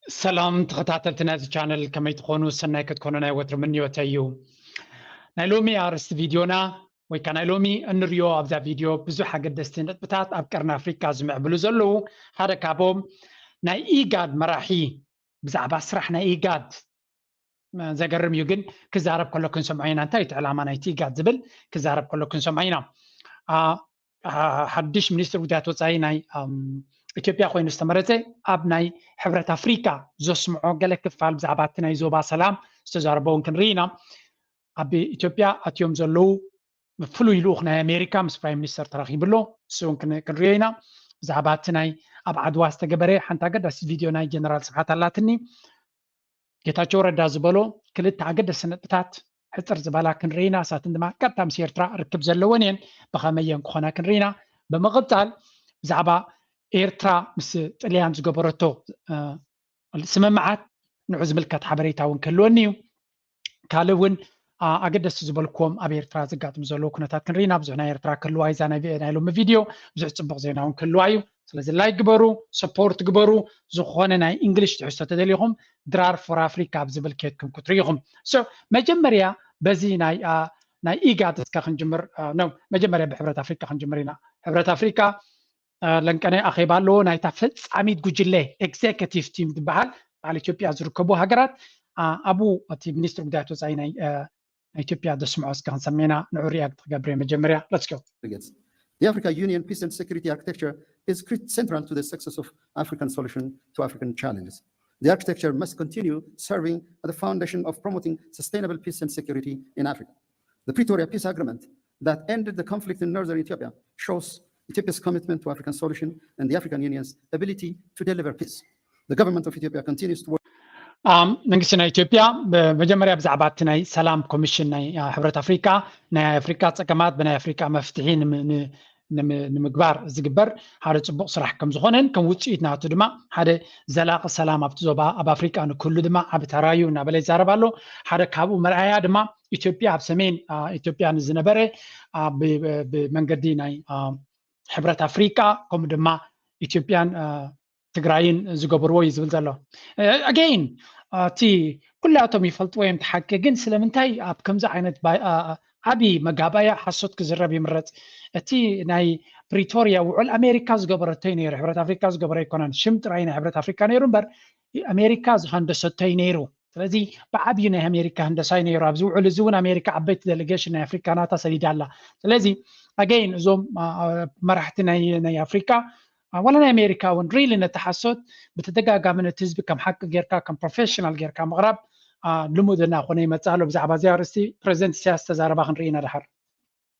ሰላም ተኸታተልቲ ናይዚ ቻነል፣ ከመይ ትኾኑ? ሰናይ ክትኮኑ ናይ ወትሩ ምንዮተይ እዩ። ናይ ሎሚ ኣርእስቲ ቪድዮና ወይ ከዓ ናይ ሎሚ እንሪኦ ኣብዛ ቪድዮ ብዙሕ ኣገደስቲ ነጥብታት ኣብ ቀርኒ ኣፍሪካ ዝምዕብሉ ዘለዉ፣ ሓደ ካብኦም ናይ ኢጋድ መራሒ ብዛዕባ ስራሕ ናይ ኢጋድ፣ ዘገርም እዩ ግን፣ ክዛረብ ከሎ ክንሰምዖ ኢና። እንታይ እቲ ዕላማ ናይቲ ኢጋድ ዝብል ክዛረብ ከሎ ክንሰምዖ ኢና። ሓድሽ ሚኒስትር ጉዳያት ወፃኢ ናይ ኢትዮጵያ ኮይኑ ዝተመረፀ፣ ኣብ ናይ ሕብረት ኣፍሪካ ዘስምዖ ገለ ክፋል ብዛዕባ እቲ ናይ ዞባ ሰላም ዝተዛረቦ እውን ክንርኢ ኢና። ኣብ ኢትዮጵያ ኣትዮም ዘለዉ ፍሉይ ልኡኽ ናይ ኣሜሪካ ምስ ፕራይም ሚኒስተር ተራኺቡ ኣሎ። እሱ እውን ክንሪኦ ኢና። ብዛዕባ እቲ ናይ ኣብ ዓድዋ ዝተገበረ ሓንቲ ኣገዳሲ ቪድዮ ናይ ጀነራል ስብሓት ኣላትኒ። ጌታቸው ረዳ ዝበሎ ክልተ ኣገደስቲ ነጥብታት ሕፅር ዝበላ ክንርኢ ኢና። እሳትን ድማ ቀጥታ ምስ ኤርትራ ርክብ ዘለወን እየን። ብኸመይ እየን ክኾና ክንርኢ ኢና። ብምቕፃል ብዛዕባ ኤርትራ ምስ ጥልያን ዝገበረቶ ስምምዓት ንዑ ዝምልከት ሓበሬታ እውን ክህልወኒ እዩ። ካልእ እውን ኣገደስቲ ዝበልክዎም ኣብ ኤርትራ ዘጋጥሙ ዘለዉ ኩነታት ክንርኢ ኢና። ብዙሕ ናይ ኤርትራ ክህልዋ እዛ ናይ ሎሚ ቪድዮ፣ ብዙሕ ፅቡቕ ዜና እውን ክህልዋ እዩ። ስለዚ ላይክ ግበሩ፣ ሰፖርት ግበሩ። ዝኾነ ናይ እንግሊሽ ትሕዝቶ ተደሊኹም ድራር ፎር ኣፍሪካ ኣብ ዝብል ኬድኩም ክትርኢኹም። መጀመርያ በዚ ናይ ኢጋድ እስከ ክንጅምር ነው። መጀመርያ ብሕብረት ኣፍሪካ ክንጅምር ኢና። ሕብረት ኣፍሪካ ለንቀነ ኣኼባ ኣለዎ። ናይታ ፈጻሚት ጉጅለ ኤግዜኪቲቭ ቲም ዝበሃል በዓል ኢትዮጵያ ዝርከቡ ሃገራት ኣብኡ እቲ ሚኒስትር ጉዳያት ወፃኢ ናይ ኢትዮጵያ ዘስምዖ እስከ ክንሰሜና ንዑ ሪያክት ክገብር እየ መጀመርያ። Let's go. The Africa Union peace and security architecture is central to the success of African solution to African challenges. The architecture must continue serving as the foundation of promoting sustainable peace and security in Africa. The Pretoria Peace Agreement that ended the conflict in northern Ethiopia shows Ethiopia's commitment to African solution and the African Union's ability to deliver peace. The government of Ethiopia continues to work. መንግስቲ ናይ ኢትዮጵያ መጀመርያ ብዛዕባ እቲ ናይ ሰላም ኮሚሽን ናይ ሕብረት ኣፍሪካ፣ ናይ ኣፍሪካ ፀገማት ብናይ ኣፍሪካ መፍትሒ ንምግባር ዝግበር ሓደ ፅቡቅ ስራሕ ከም ዝኾነን ከም ውፅኢት ናቱ ድማ ሓደ ዘላቂ ሰላም ኣብቲ ዞባ ኣብ ኣፍሪካ ንክህሉ ድማ ዓቢ ተራ እዩ እናበለ ይዛረብ ኣሎ። ሓደ ካብኡ መርኣያ ድማ ኢትዮጵያ ኣብ ሰሜን ኢትዮጵያ ንዝነበረ ብመንገዲ ናይ ሕብረት ኣፍሪካ ከምኡ ድማ ኢትዮጵያን ትግራይን ዝገብርዎ እዩ ዝብል ዘሎ። ኣገይን እቲ ኩላቶም ይፈልጥዎ እዮም፣ እቲ ሓቂ ግን ስለምንታይ ኣብ ከምዚ ዓይነት ዓብዪ መጋባያ ሓሶት ክዝረብ ይምረፅ? እቲ ናይ ፕሪቶርያ ውዕል ኣሜሪካ ዝገበረቶ እዩ ነይሩ፣ ሕብረት ኣፍሪካ ዝገበረ ኣይኮነን። ሽም ጥራይ ናይ ሕብረት ኣፍሪካ ነይሩ እምበር ኣሜሪካ ዝሃንደሰቶ እዩ ነይሩ። ስለዚ ብዓብዩ ናይ ኣሜሪካ ህንደሳ እዩ ነይሩ። ኣብዚ ውዕል እዚ እውን ኣሜሪካ ዓበይቲ ዴሌጌሽን ናይ ኣፍሪካ ናታ ሰዲዳ ኣላ። ስለዚ ኣገይን እዞም መራሕቲ ናይ ኣፍሪካ ዋላ ናይ ኣሜሪካ እውን ሪሊ ነቲ ሓሶት ብተደጋጋሚ ነቲ ህዝቢ ከም ሓቂ ጌርካ ከም ፕሮፌሽናል ጌርካ ምቕራብ ልሙድ እናኾነ ይመፅእ ኣሎ። ብዛዕባ እዚ ኣርእስቲ ፕሬዚደንት ኢሳያስ ዝተዛረባ ክንርኢ ኢና ድሓር።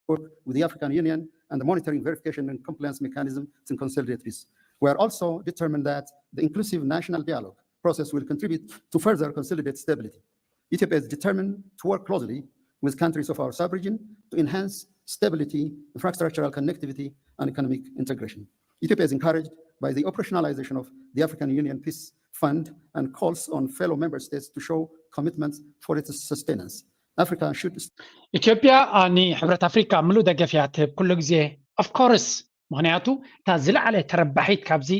Work with the African Union and the Monitoring, Verification and Compliance Mechanism to consolidate peace. We are also determined that the inclusive national dialogue process will contribute to further consolidate stability. Ethiopia is determined to work closely with countries of our sub-region to enhance stability, infrastructural connectivity, and economic integration. Ethiopia is encouraged by the operationalization of the African Union Peace Fund and calls on fellow member states to show commitments for its sustenance. Africa should ኢትዮጵያ ንሕብረት ኣፍሪካ ምሉእ ደገፍ እያ ትህብ ኩሉ ግዜ። Of course፣ ምክንያቱ እታ ዝለዓለ ተረባሒት ካብዚ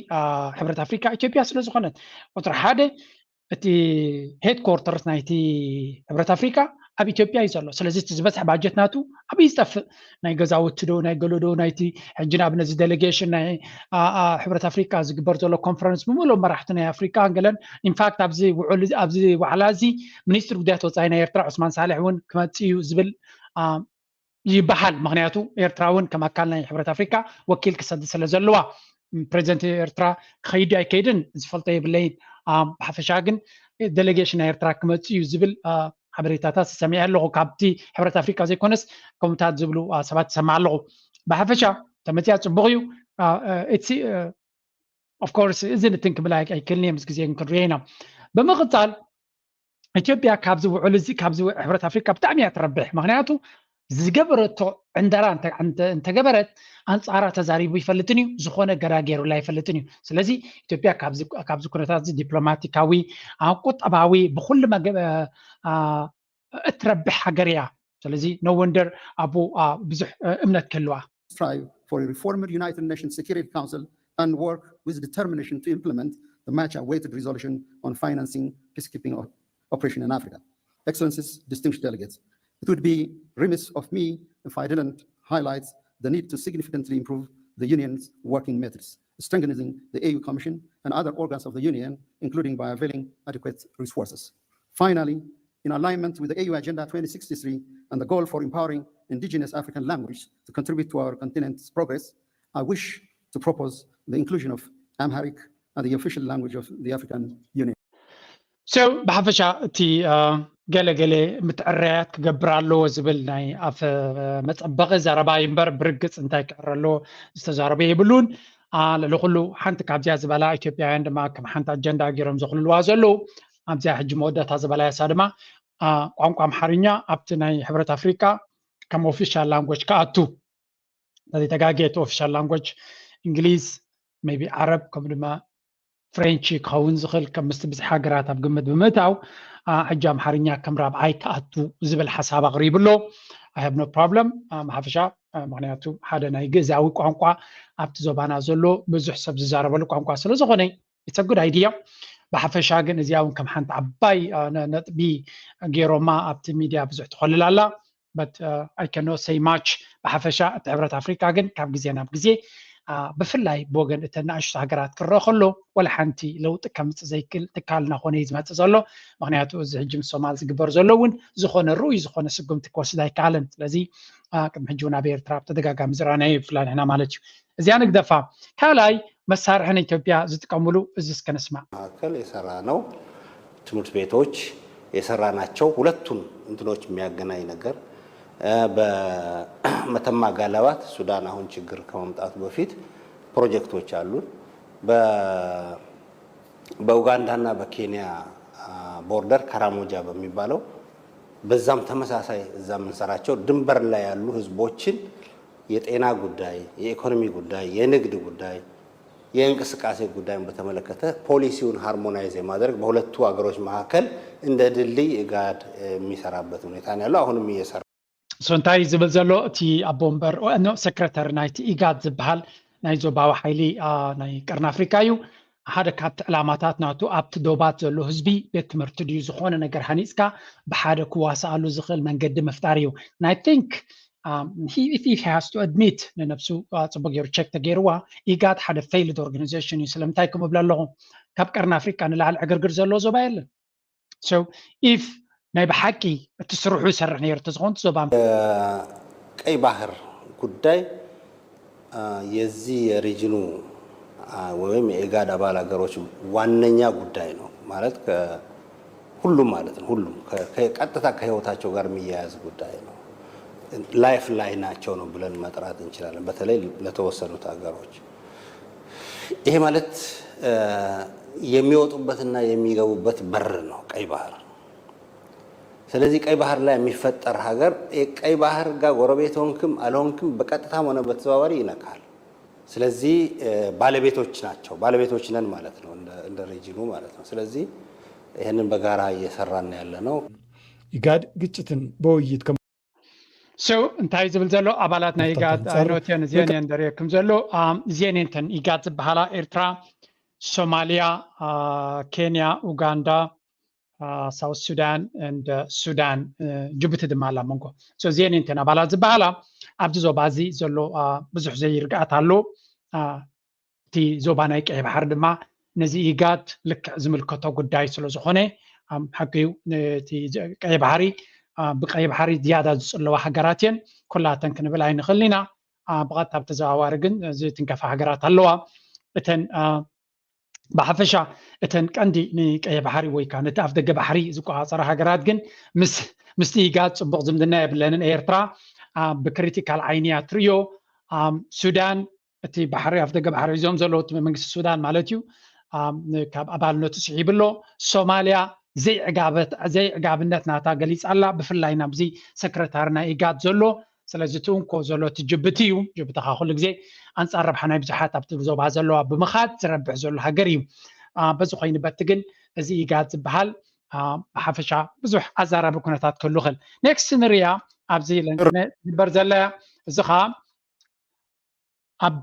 ሕብረት ኣፍሪካ ኢትዮጵያ ስለ ዝኾነት። ቁፅሪ ሓደ እቲ ሄድኮርተርስ ናይቲ ሕብረት ኣፍሪካ ኣብ ኢትዮጵያ እዩ ዘሎ። ስለዚ እቲ ዝበዝሐ ባጀት ናቱ ኣብይ ዝጠፍእ? ናይ ገዛውቲ ዶ ናይ ገሎ ዶ ናይቲ ሕጂ ንኣብነት እዚ ዴሌጌሽን ናይ ሕብረት ኣፍሪካ ዝግበር ዘሎ ኮንፈረንስ ብምሉእ መራሕቲ ናይ ኣፍሪካ ገለን ኢንፋክት ኣብዚ ውዕል ኣብዚ ዋዕላ እዚ ሚኒስትር ጉዳያት ወፃኢ ናይ ኤርትራ ዑስማን ሳልሕ እውን ክመፅእ እዩ ዝብል ይበሃል። ምክንያቱ ኤርትራ እውን ከም ኣካል ናይ ሕብረት ኣፍሪካ ወኪል ክሰዲ ስለ ዘለዋ ፕሬዚደንት ኤርትራ ክኸይድ ኣይከይድን ዝፈልጦ የብለይን። ብሓፈሻ ግን ዴሌጌሽን ናይ ኤርትራ ክመፅእ እዩ ዝብል ሓበሬታታት ሰሚዐ ኣለኹ ካብቲ ሕብረት ኣፍሪካ ዘይኮነስ ከምኡታት ዝብሉ ሰባት ይሰማዕ ኣለኹ። ብሓፈሻ ተመፅያ ፅቡቅ እዩ። ኦፍኮርስ እዚ ንትን ክብል ኣይክእልን እየ ምስ ግዜ ክንሪኦ ኢና። ብምቕፃል ኢትዮጵያ ካብዚ ውዕል እዚ ካብዚ ሕብረት ኣፍሪካ ብጣዕሚ እያ ትረብሕ። ምክንያቱ ዝገበረቶ ዕንደራ እንተገበረት ኣንፃራ ተዛሪቡ ይፈልጥን እዩ፣ ዝኾነ ገዳ ገይሩላ ይፈልጥን እዩ። ስለዚ ኢትዮጵያ ካብዚ ኩነታት እዚ ዲፕሎማቲካዊ፣ ቁጠባዊ ብኩሉ እትረብሕ ሃገር እያ። ስለዚ no wonder ኣብኡ ብዙሕ እምነት ክህልዋ። Strive for a reformed United Nations Security Council and work with determination to implement the much awaited resolution on financing peacekeeping operation in Africa. Excellencies, distinguished delegates, it would be remiss of me if I didn't highlight the need to significantly improve the Union's working methods, strengthening the A U Commission and other organs of the Union, including by availing adequate resources. Finally, in alignment with the A U Agenda twenty sixty-three and the goal for empowering indigenous African language to contribute to our continent's progress, I wish to propose the inclusion of Amharic and the official language of the African Union. So ብሓፈሻ እቲ ገለ ገለ ምትዕረያት ክገብር ኣለዎ ዝብል ናይ ኣፈ መፀበቒ ዘረባ እዩ እምበር ብርግፅ እንታይ ክዕረ ኣለዎ ዝተዛረበ የብሉን። ልዕሊ ኩሉ ሓንቲ ካብዚኣ ዝበላ ኢትዮጵያውያን ድማ ከም ሓንቲ ኣጀንዳ ገይሮም ዘኽልልዋ ዘለዉ ኣብዚኣ ሕጂ መወዳእታ ዝበላያሳ ድማ ቋንቋ ኣምሓርኛ ኣብቲ ናይ ሕብረት ኣፍሪቃ ከም ኦፊሻል ላንጎጅ ክኣቱ ተዘይተጋጌ እቲ ኦፊሻል ላንጎጅ እንግሊዝ ሜቢ ዓረብ ከምኡ ድማ ፍሬንች ክኸውን ዝኽእል ከም ምስቲ ብዝሒ ሃገራት ኣብ ግምት ብምእታው ሕጂ ኣምሓርኛ ከም ራብዓይ ክኣቱ ዝብል ሓሳብ ኣቕሪቡ ኣሎ። I have no problem ብሓፈሻ ምክንያቱ ሓደ ናይ ግእዛዊ ቋንቋ ኣብቲ ዞባና ዘሎ ብዙሕ ሰብ ዝዛረበሉ ቋንቋ ስለ ዝኾነ it's a good idea። ብሓፈሻ ግን እዚኣ እውን ከም ሓንቲ ዓባይ ነጥቢ ገይሮማ ኣብቲ ሚድያ ብዙሕ ትኾልል ኣላ። But I cannot say much። ብሓፈሻ እቲ ሕብረት ኣፍሪቃ ግን ካብ ግዜ ናብ ግዜ ብፍላይ ብወገን እተን ንኣሽቱ ሃገራት ክረአ ከሎ ወላ ሓንቲ ለውጢ ከምፅእ ዘይክእል ትካል እናኾነ እዩ ዝመፅእ ዘሎ። ምክንያቱ እዚ ሕጂ ምስ ሶማል ዝግበር ዘሎ እውን ዝኾነ ርኡይ ዝኾነ ስጉምቲ ክወስድ ኣይከኣለን። ስለዚ ቅድሚ ሕጂ እውን ኣብ ኤርትራ ብተደጋጋሚ ዝረኣናዮ ብፍላይ ንሕና ማለት እዩ። እዚኣ ንግደፋ። ካልኣይ መሳርሒ ንኢትዮጵያ ዝጥቀምሉ እዚ እስከ ንስማዕ። መካከል የሰራ ነው። ትምህርት ቤቶች የሰራናቸው ሁለቱን እንትኖች የሚያገናኝ ነገር በመተማ ጋላባት ሱዳን አሁን ችግር ከመምጣቱ በፊት ፕሮጀክቶች አሉን። በኡጋንዳና በኬንያ ቦርደር ካራሞጃ በሚባለው በዛም ተመሳሳይ እዛ የምንሰራቸው ድንበር ላይ ያሉ ህዝቦችን የጤና ጉዳይ፣ የኢኮኖሚ ጉዳይ፣ የንግድ ጉዳይ፣ የእንቅስቃሴ ጉዳይን በተመለከተ ፖሊሲውን ሃርሞናይዝ የማድረግ በሁለቱ ሀገሮች መካከል እንደ ድልድይ ኢጋድ የሚሰራበት ሁኔታ ነው ያለው። አሁንም እየሰራ So እንታይ ዝብል ዘሎ እቲ ኣቦ ወንበር ኖ ሰክረተሪ ናይቲ ኢጋድ ዝበሃል ናይ ዞባዊ ሓይሊ ናይ ቀርኒ ኣፍሪካ እዩ። ሓደ ካብቲ ዕላማታት ናቱ ኣብቲ ዶባት ዘሎ ህዝቢ ቤት ትምህርቲ ድዩ ዝኾነ ነገር ሃኒፅካ ብሓደ ክዋስኣሉ ዝኽእል መንገዲ ምፍጣር እዩ። And I think if he has to admit ንነብሱ ፅቡቅ ገይሩ ቸክ ተገይርዋ ኢጋድ ሓደ failed organization እዩ። ስለምንታይ ከምኡ እብለ ኣለኹ? ካብ ቀርኒ ኣፍሪካ ንላዕሊ ዕግርግር ዘለዎ ዞባ የለን። So if ናይ ብሓቂ እቲ ስርሑ ይሰርሕ ነይሩ ተዝኾን ዞባ ቀይ ባህር ጉዳይ የዚህ የሪጅኑ ወይም የኢጋድ አባል ሀገሮች ዋነኛ ጉዳይ ነው ማለት ሁሉም ማለት ነው። ሁሉም ቀጥታ ከህይወታቸው ጋር የሚያያዝ ጉዳይ ነው። ላይፍ ላይናቸው ነው ብለን መጥራት እንችላለን። በተለይ ለተወሰኑት ሀገሮች ይሄ ማለት የሚወጡበትና የሚገቡበት በር ነው ቀይ ባህር። ስለዚህ ቀይ ባህር ላይ የሚፈጠር ሀገር ቀይ ባህር ጋር ጎረቤት ሆንክም አልሆንክም በቀጥታም ሆነ በተዘዋዋሪ ይነካል። ስለዚህ ባለቤቶች ናቸው፣ ባለቤቶች ነን ማለት ነው እንደ ሪጅኑ ማለት ነው። ስለዚህ ይህንን በጋራ እየሰራን ያለ ነው። ኢጋድ ግጭትን በውይይት So እንታይ ዝብል ዘሎ ኣባላት ናይ ኢጋድ ኣይኖትዮ ንዜኔን ደርየኩም ዘሎ ዜኔንተን ኢጋድ ዝበሃላ ኤርትራ፣ ሶማሊያ፣ ኬንያ፣ ኡጋንዳ፣ ሳውት ሱዳን፣ ሱዳን፣ ጅቡቲ ድማ ኣላ መንጎ። So ዜኔንተን ኣባላት ዝበሃላ ኣብዚ ዞባ እዚ ዘሎ ብዙሕ ዘይርግኣት ኣሎ። እቲ ዞባ ናይ ቀይ ባሕሪ ድማ ነዚ ኢጋድ ልክዕ ዝምልከቶ ጉዳይ ስለ ዝኾነ ሓቂ እዩ። ቀይ ባሕሪ ብቀይ ባሕሪ ዝያዳ ዝፅለዋ ሃገራት እየን ኩላተን ክንብል ኣይንኽእልን ኢና። ብቐጥታ ብተዘዋዋሪ ግን ዝትንከፋ ሃገራት ኣለዋ። እተን ብሓፈሻ እተን ቀንዲ ንቀይ ባሕሪ ወይ ከዓ ነቲ ኣፍ ደገ ባሕሪ ዝቆፃፀራ ሃገራት ግን ምስቲ ኢጋድ ፅቡቅ ዝምድና የብለንን። ኤርትራ ብክሪቲካል ዓይኒ እያ ትርእዮ። ሱዳን እቲ ባሕሪ ኣፍ ደገ ባሕሪ ሒዞም ዘለዉ እቲ መንግስቲ ሱዳን ማለት እዩ ካብ ኣባልነቱ ስሒቡ ኣሎ። ሶማልያ ዘይዕጋብነት ናታ ገሊፃ ኣላ። ብፍላይ ናብዚ ሰክረታሪ ናይ ኢጋድ ዘሎ ስለዚ እቲ እንኮ ዘሎ እቲ ጅቡቲ እዩ። ጅቡቲ ከዓ ኩሉ ግዜ ኣንፃር ረብሓ ናይ ብዙሓት ኣብቲ ዞባ ዘለዋ ብምኻድ ዝረብሕ ዘሎ ሃገር እዩ። በዚ ኮይኑ በቲ ግን እዚ ኢጋድ ዝበሃል ብሓፈሻ ብዙሕ ኣዛራቢ ኩነታት ክህሉ ይኽእል። ኔክስት ንሪያ ኣብዚ ዝግበር ዘለያ እዚ ከዓ ኣብ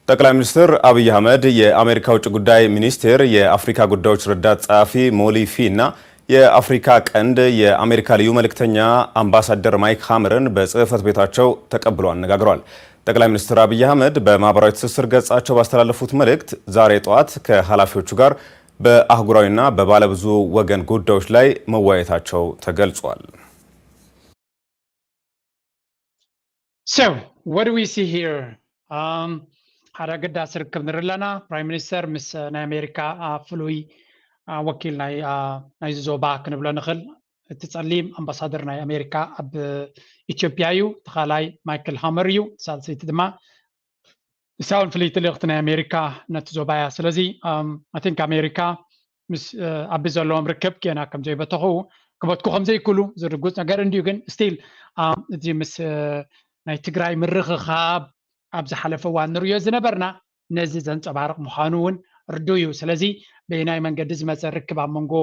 ጠቅላይ ሚኒስትር አብይ አህመድ የአሜሪካ ውጭ ጉዳይ ሚኒስቴር የአፍሪካ ጉዳዮች ረዳት ጸሐፊ ሞሊ ፊ እና የአፍሪካ ቀንድ የአሜሪካ ልዩ መልእክተኛ አምባሳደር ማይክ ሀመርን በጽህፈት ቤታቸው ተቀብለው አነጋግረዋል። ጠቅላይ ሚኒስትር አብይ አህመድ በማህበራዊ ትስስር ገጻቸው ባስተላለፉት መልእክት ዛሬ ጠዋት ከኃላፊዎቹ ጋር በአህጉራዊና በባለብዙ ወገን ጉዳዮች ላይ መወያየታቸው ተገልጿል። So, what do we see here? Um, ሓደ ኣገዳሲ ርክብ ንርኢ ኣለና። ፕራይም ሚኒስተር ምስ ናይ ኣሜሪካ ፍሉይ ወኪል ናይዚ ዞባ ክንብሎ ንኽእል፣ እቲ ጸሊም ኣምባሳደር ናይ ኣሜሪካ ኣብ ኢትዮጵያ እዩ። እቲ ካልኣይ ማይክል ሃመር እዩ። ሳልሰይቲ ድማ ንሳ እውን ፍልይቲ ልእኽቲ ናይ ኣሜሪካ ነቲ ዞባ እያ። ስለዚ ኣይ ቲንክ ኣሜሪካ ምስ ኣቢ ዘለዎም ርክብ ገና ከም ዘይበተኹ ክበትኩ ከም ዘይክእሉ ዝርጉፅ ነገር እንድዩ። ግን ስቲል እዚ ምስ ናይ ትግራይ ምርኽኻብ ኣብ ዝሓለፈ እዋን ንርእዮ ዝነበርና ነዚ ዘንፀባርቕ ምዃኑ እውን ርዱእ እዩ። ስለዚ በየናይ መንገዲ ዝመፀ ርክብ ኣብ መንጎ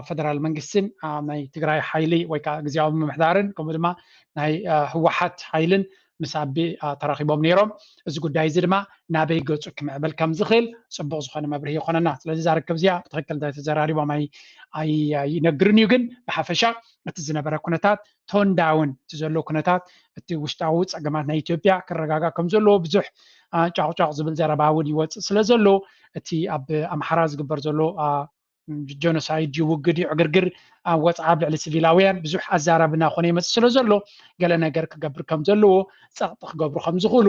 ፈደራል መንግስትን ናይ ትግራይ ሓይሊ ወይ ከዓ ግዜያዊ ምምሕዳርን ከምኡ ድማ ናይ ህወሓት ሓይልን ምስ ኣቢ ተራኺቦም ነይሮም። እዚ ጉዳይ እዚ ድማ ናበይ ገፁ ክምዕብል ከም ዝኽእል ፅቡቕ ዝኾነ መብርሂ ይኾነና። ስለዚ እዛ ርክብ እዚኣ ብትኽክል እንታይ ተዘራሪቦም ኣይነግርን እዩ። ግን ብሓፈሻ እቲ ዝነበረ ኩነታት ቶንዳውን እቲ ዘሎ ኩነታት እቲ ውሽጣዊ ፀገማት ናይ ኢትዮጵያ ክረጋጋእ ከም ዘለዎ ብዙሕ ጫቕጫቕ ዝብል ዘረባ እውን ይወፅእ ስለ ዘሎ እቲ ኣብ ኣምሓራ ዝግበር ዘሎ ጀኖሳይድ ድዩ ውግእ ድዩ ዕግርግር ወፅዓ ኣብ ልዕሊ ሲቪላውያን ብዙሕ ኣዛራቢ እናኾነ ይመፅእ ስለ ዘሎ ገለ ነገር ክገብር ከም ዘለዎ ፀቕጢ ክገብሩ ከም ዝኽእሉ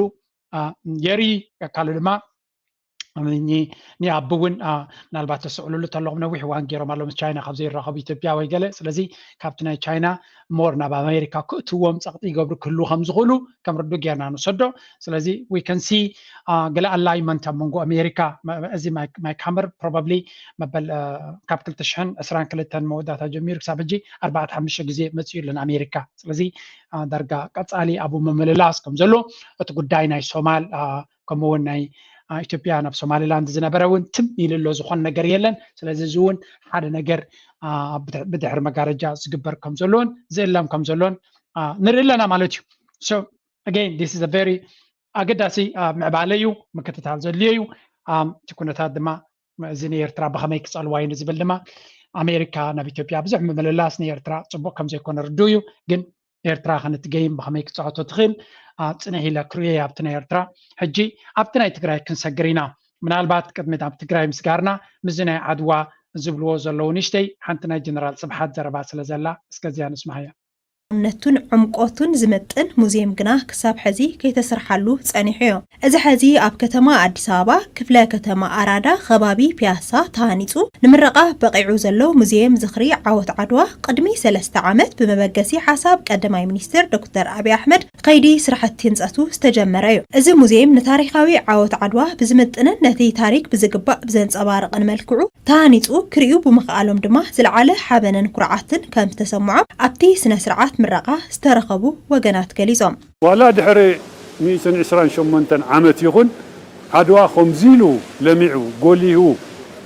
የርኢ። ካልእ ድማ ንኣቢ እውን ምናልባት ተስዕሉሉ ተለኹም ነዊሕ እዋን ገይሮም ኣለዉ ምስ ቻይና ካብ ዘይራኸቡ ኢትዮጵያ ወይ ገለ። ስለዚ ካብቲ ናይ ቻይና ሞር ናብ ኣሜሪካ ክእትዎም ፀቕጢ ይገብሩ ክህልዉ ከም ዝኽእሉ ከም ርዱእ ጌርና ንወሰዶ። ስለዚ we can see ገለ ኣላይመንት ኣብ መንጎ ኣሜሪካ እዚ ማይክ ሃመር ፕሮባብሊ መበል ካብ ክልተ ሽሕን ዕስራን ክልተን መወዳእታ ጀሚሩ ክሳብ ሕጂ ኣርባዕተ ሓሙሽተ ግዜ መፅኡ ኣሎ ንኣሜሪካ። ስለዚ ዳርጋ ቀፃሊ ኣብኡ ምምልላስ ከም ዘሎ እቲ ጉዳይ ናይ ሶማል ከምኡ እውን ናይ ኢትዮጵያ ናብ ሶማሊላንድ ዝነበረ እውን ትም ኢሉ ኣሎ ዝኾነ ነገር የለን። ስለዚ እዚ እውን ሓደ ነገር ብድሕሪ መጋረጃ ዝግበር ከም ዘሎን ዝእለም ከም ዘሎን ንርኢ ኣለና ማለት እዩ። So again this is a very ኣገዳሲ ምዕባለ እዩ፣ ምክትታል ዘድልዮ እዩ። እቲ ኩነታት ድማ እዚ ንኤርትራ ብኸመይ ክጸልዋ እዩ ንዝብል ድማ ኣሜሪካ ናብ ኢትዮጵያ ብዙሕ ምምልላስ ንኤርትራ ጽቡቕ ከም ዘይኮነ ርዱእ እዩ። ግን ኤርትራ ከነቲ ገይም ብኸመይ ክጻወቶ ትኽእል ጽንሕ ኢለ ክርእዮ ኣብቲ ናይ ኤርትራ። ሕጂ ኣብቲ ናይ ትግራይ ክንሰግር ኢና። ምናልባት ቅድሚ ናብ ትግራይ ምስጋርና ምስዚ ናይ ዓድዋ ዝብልዎ ዘለዉ ንእሽተይ ሓንቲ ናይ ጀነራል ስብሓት ዘረባ ስለ ዘላ እስከዚያ ንስማሃያ። ነቱን ዕምቆቱን ዝምጥን ሙዝየም ግና ክሳብ ሕዚ ከይተሰርሓሉ ጸኒሑ እዩ። እዚ ሕዚ ኣብ ከተማ ኣዲስ ኣበባ ክፍለ ከተማ ኣራዳ ከባቢ ፒያሳ ተሃኒጹ ንምረቓ በቒዑ ዘሎ ሙዝየም ዝኽሪ ዓወት ዓድዋ ቅድሚ ሰለስተ ዓመት ብመበገሲ ሓሳብ ቀዳማይ ሚኒስትር ዶክተር ኣብይ ኣሕመድ ከይዲ ስራሕቲ ህንጸቱ ዝተጀመረ እዩ። እዚ ሙዝየም ንታሪኻዊ ዓወት ዓድዋ ብዝምጥንን ነቲ ታሪክ ብዝግባእ ብዘንጸባርቕን መልክዑ ተሃኒጹ ክርእዩ ብምኽኣሎም ድማ ዝለዓለ ሓበንን ኩርዓትን ከም ዝተሰምዖም ኣብቲ ስነ ስርዓት ምረቓ ዝተረኸቡ ወገናት ገሊጾም። ዋላ ድሕሪ ሚእትን ዕስራን ሸሞንተን ዓመት ይኹን ዓድዋ ከምዚ ኢሉ ለሚዑ ጎሊሁ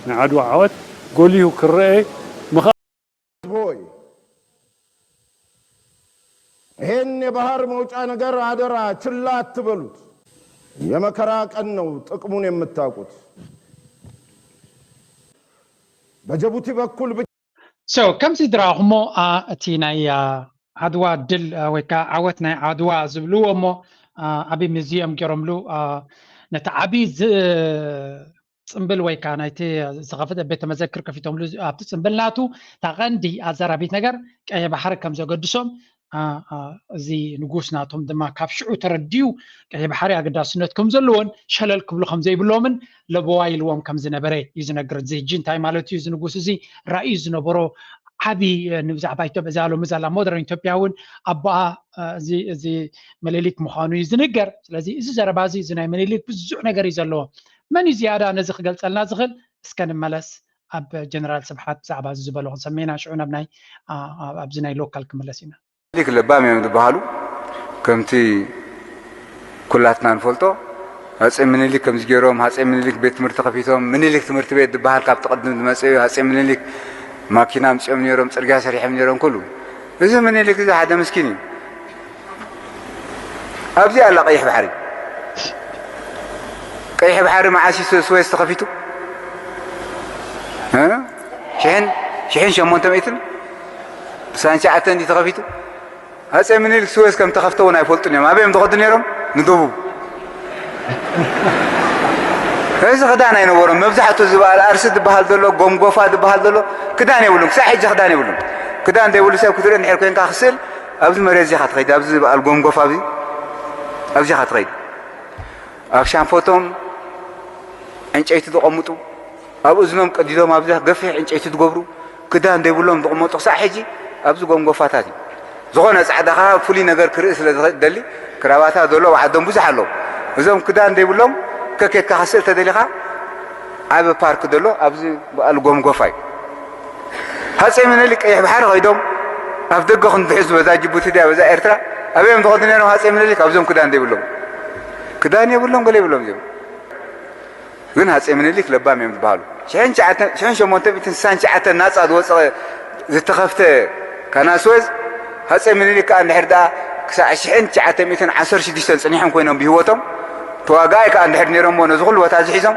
ናይ ዓድዋ ዓወት ጎሊሁ ክረኤ ምኽኣል ሆይ ይሄን የባህር መውጫ ነገር አደራ ችላ አትበሉት። የመከራ ቀን ነው ጥቅሙን የምታውቁት። በጀቡቲ በኩል ብቻ So ከምዚ ዝረኣኹሞ እቲ ናይ ዓድዋ ድል ወይ ከዓ ዓወት ናይ ዓድዋ ዝብልዎ እሞ ዓብዪ ሙዚየም ገይሮምሉ ነቲ ዓብዪ ጽምብል ወይ ከዓ ናይቲ ዝኸፍተ ቤተ መዘክር ከፊቶምሉ ኣብቲ ጽምብል ናቱ እታ ቀንዲ ኣዘራቢት ነገር ቀይሕ ባሕሪ ከም ዘገድሶም እዚ ንጉስ ናቶም ድማ ካብ ሽዑ ተረዲኡ ቀይሕ ባሕሪ ኣገዳስነት ከም ዘለዎን ሸለል ክብሉ ከም ዘይብሎምን ለበዋ ኢልዎም ከም ዝነበረ እዩ ዝነግር። እዚ ሕጂ እንታይ ማለት እዩ? እዚ ንጉስ እዚ ራእዩ ዝነበሮ ዓቢ ንብዛዕባ ኢትዮጵያ እዛ ሎሚ ዘላ ሞደርን ኢትዮጵያ እውን ኣቦኣ እዚ ምኒልክ ምዃኑ እዩ ዝንገር። ስለዚ እዚ ዘረባ እዚ እዚ ናይ ምኒልክ ብዙሕ ነገር እዩ ዘለዎ። መን እዩ ዝያዳ ነዚ ክገልጸልና ዝኽእል? እስከ ንመለስ ኣብ ጀነራል ስብሓት ብዛዕባ እዚ ዝበሎ ክንሰምዕ ኢና። ሽዑ ናብ ናይ ኣብዚ ናይ ሎካል ክምለስ ኢና። ምኒልክ ለባም እዮም ዝበሃሉ ከምቲ ኩላትና ንፈልጦ። ሃፀይ ምኒልክ ከምዚ ገይሮም፣ ሃፀይ ምኒልክ ቤት ትምህርቲ ከፊቶም፣ ምኒልክ ትምህርቲ ቤት ዝበሃል ካብቲ ቅድም ዝመፀ እዩ። ሃፀይ ምኒልክ ማኪና ኣምፂኦም ነይሮም፣ ፅርግያ ሰሪሖም ነይሮም። ኩሉ እዚ ምኒልክ እዚ ሓደ ምስኪን እዩ። ኣብዚ ኣላ ቀይሕ ባሕሪ። ቀይሕ ባሕሪ መዓስ እዩ ስዌዝ ተኸፊቱ? ሽሕን ሽሕን ሸሞንተ ሚእትን ስሳን ትሽዓተን እንዲ ተኸፊቱ? ኣፀይ ምኒልክ ስዌዝ ከም ተኸፍተ እውን ኣይፈልጡን እዮም። ኣበይ እዮም ዝኸዱ ነይሮም? ንደቡብ። እዚ ክዳን ኣይነበሮም። መብዛሕቱ ዝበሃል ኣርሲ ዝበሃል ዘሎ፣ ጎምጎፋ ዝበሃል ዘሎ ክዳን የብሉን። ክሳዕ ሕጂ ክዳን የብሉን። ክዳን ዘይብሉ ሰብ ክትርኢ እንድሕር ኮይንካ ክስእል ኣብዚ መሬት እዚኻ ትኸይድ፣ ኣብዚ ዝበሃል ጎምጎፋ ኣብዚ፣ ኣብዚኻ ትኸይድ። ኣብ ሻንፎቶም ዕንጨይቲ ዝቐምጡ፣ ኣብ እዝኖም ቀዲዶም ኣብዚ ገፊሕ ዕንጨይቲ ዝገብሩ፣ ክዳን ዘይብሎም ዝቕመጡ ክሳዕ ሕጂ ኣብዚ ጎምጎፋታት እዩ። ዝኾነ ጻዕዳ ኸዓ ፍሉይ ነገር ክርኢ ስለ ዝደሊ ክራባታ ዘሎ ኣብ ዓዶም ብዙሕ ኣለዉ። እዞም ክዳን ዘይብሎም ከኬድካ ክስእል ተደሊኻ ዓቢ ፓርክ ዘሎ ኣብዚ በኣል ጎምጎፋ እዩ። ሃፀይ ምኒልክ ቀይሕ ባሕሪ ከይዶም ኣብ ደገ ክንድሕዙ በዛ ጅቡቲ ድያ በዛ ኤርትራ ኣበዮም ዝኸዱ ነይሮም? ሃፀይ ምኒልክ ኣብዞም ክዳን ዘይብሎም ክዳን የብሎም ገለ የብሎም እዚኦም ግን ሃፀይ ምኒልክ ለባም እዮም ዝበሃሉ። ሽሕን ሸሞንተ ሚእትን ስሳን ትሽዓተን ናፃ ዝወፀ ዝተኸፍተ ካናል ስዌዝ ሃፀይ ምኒልክ ከዓ እንድሕር ደኣ ክሳዕ ሽሕን ትሽዓተ ሚእትን ዓሰርተ ሽዱሽተን ፅኒሖም ኮይኖም ብህይወቶም ተዋጋኣይ ከዓ እንድሕር ነይሮሞ ነዚ ኩሉ ቦታ እዚ ሒዞም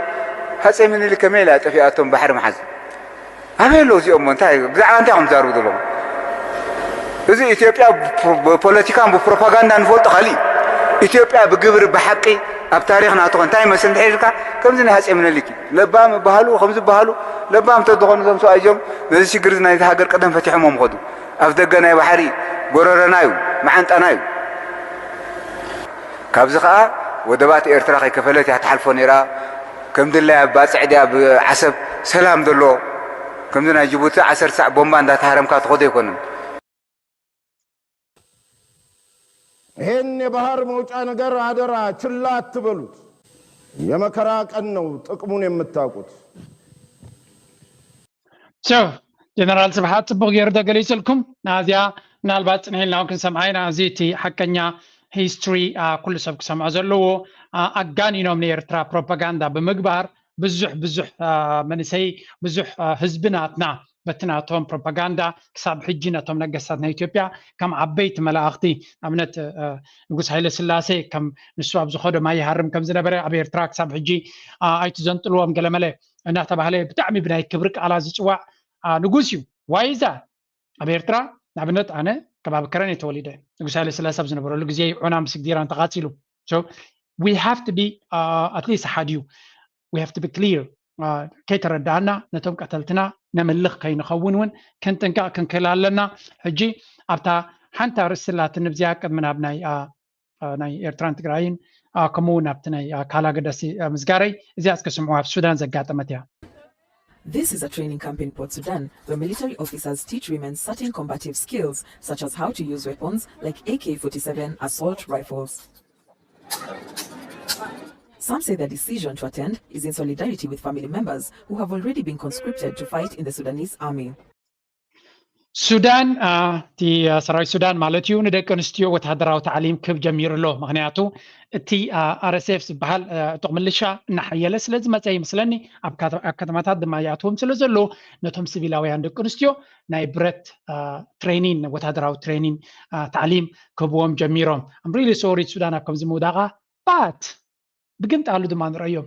ሃፀይ ምኒልክ ከመይ ኢላ ጠፊኣቶም ባሕሪ መሓዝ ኣበይ ኣለዉ እዚኦም እሞ እንታይ ብዛዕባ እንታይ ከም ዝዛርቡ ዘለኹም እዚ ኢትዮጵያ ብፖለቲካን ብፕሮፓጋንዳ ንፈልጦ ካሊእ ኢትዮጵያ ብግብሪ ብሓቂ ኣብ ታሪኽና ትኾን እንታይ ይመስል እንድሕር ኢልካ ከምዚ ናይ ሃፀይ ምኒልክ እዩ ለባም ይበሃሉ ከምዚ ይበሃሉ ለባም ተዝኾኑ እዞም ሰብኣይ እዚኦም ነዚ ሽግር እዚ ናይዚ ሃገር ቀደም ፈቲሖሞ ምኸዱ ኣብ ደገ ናይ ባሕሪ ጎረረና እዩ መዓንጣና እዩ ካብዚ ኸዓ ወደባት ኤርትራ ከይከፈለት እያ ትሓልፎ ነይራ ከም ድላያ ብባፅዕ ድያ ብዓሰብ ሰላም ዘሎ ከምዚ ናይ ጅቡቲ ዓሰርተ ሳዕ ቦምባ እንዳተሃረምካ ትኸዶ ኣይኮነን። ይሄን የባህር መውጫ ነገር አደራ ችላ አትበሉት። የመከራ ቀን ነው ጥቅሙን የምታውቁት። ሸው ጀነራል ስብሓት ፅቡቅ ገይሩ ተገሊፅልኩም ናዚያ ምናልባት ፅንሒልና እውን ክንሰምዓ ኢና እዚ እቲ ሓቀኛ ሂስትሪ ኩሉ ሰብ ክሰምዖ ዘለዎ ኣጋኒኖም ንኤርትራ ፕሮፓጋንዳ ብምግባር ብዙሕ ብዙሕ መንእሰይ ብዙሕ ህዝቢ ናትና በቲ ናቶም ፕሮፓጋንዳ ክሳብ ሕጂ ነቶም ነገስታት ናይ ኢትዮጵያ ከም ዓበይቲ መላእኽቲ ኣብነት ንጉስ ሃይለ ስላሴ ከም ንሱ ኣብ ዝኸዶ ማይ ይሃርም ከም ዝነበረ ኣብ ኤርትራ ክሳብ ሕጂ ኣይትዘንጥልዎም ገለመለ እናተባህለ ብጣዕሚ ብናይ ክብሪ ቃላት ዝፅዋዕ ንጉስ እዩ ዋይዛ ኣብ ኤርትራ ንኣብነት ኣነ ከባቢ ከረን እየ ተወሊደ ንጉስ ሃይለ ስላሴ ኣብ ዝነበረሉ ግዜ ዑና ምስ ግዲራን ተቃፂሉ we have to be at least ሓደ እዩ we have to be clear ከይተረዳእና ነቶም ቀተልትና ነምልኽ ከይንኸውን እውን ክንጥንቀቕ ክንክእል ኣለና ሕጂ ኣብታ ሓንቲ ኣርእስቲ ላትኒ ብዚኣ ቅድሚ ናብ ናይ ናይ ኤርትራን ትግራይን ከምኡ እውን ኣብቲ ናይ ካላ ገዳሲ ምዝጋረይ እዚኣ እስከ ስምዑ ኣብ ሱዳን ዘጋጠመት እያ This is a training camp in Port Sudan where military officers teach women certain combative skills, such as how to use weapons like A K forty-seven assault rifles. Some say their decision to attend is in solidarity with family members who have already been conscripted to fight in the Sudanese army. ሱዳን እቲ ሰራዊት ሱዳን ማለት እዩ ንደቂ ኣንስትዮ ወተሃደራዊ ታዕሊም ክብ ጀሚሩ ኣሎ ምክንያቱ እቲ ኣርኤስኤፍ ዝበሃል ጥቕ ምልሻ እናሓየለ ስለ ዝመፀ ይመስለኒ ኣብ ከተማታት ድማ ይኣትዎም ስለ ዘሎ ነቶም ሲቪላውያን ደቂ ኣንስትዮ ናይ ብረት ትሬኒን ወተሃደራዊ ትሬኒን ታዕሊም ክህብዎም ጀሚሮም I'm really sorry ሱዳን ኣብ ከምዚ ምውዳቓ but ብግምጣሉ ድማ ንረእዮም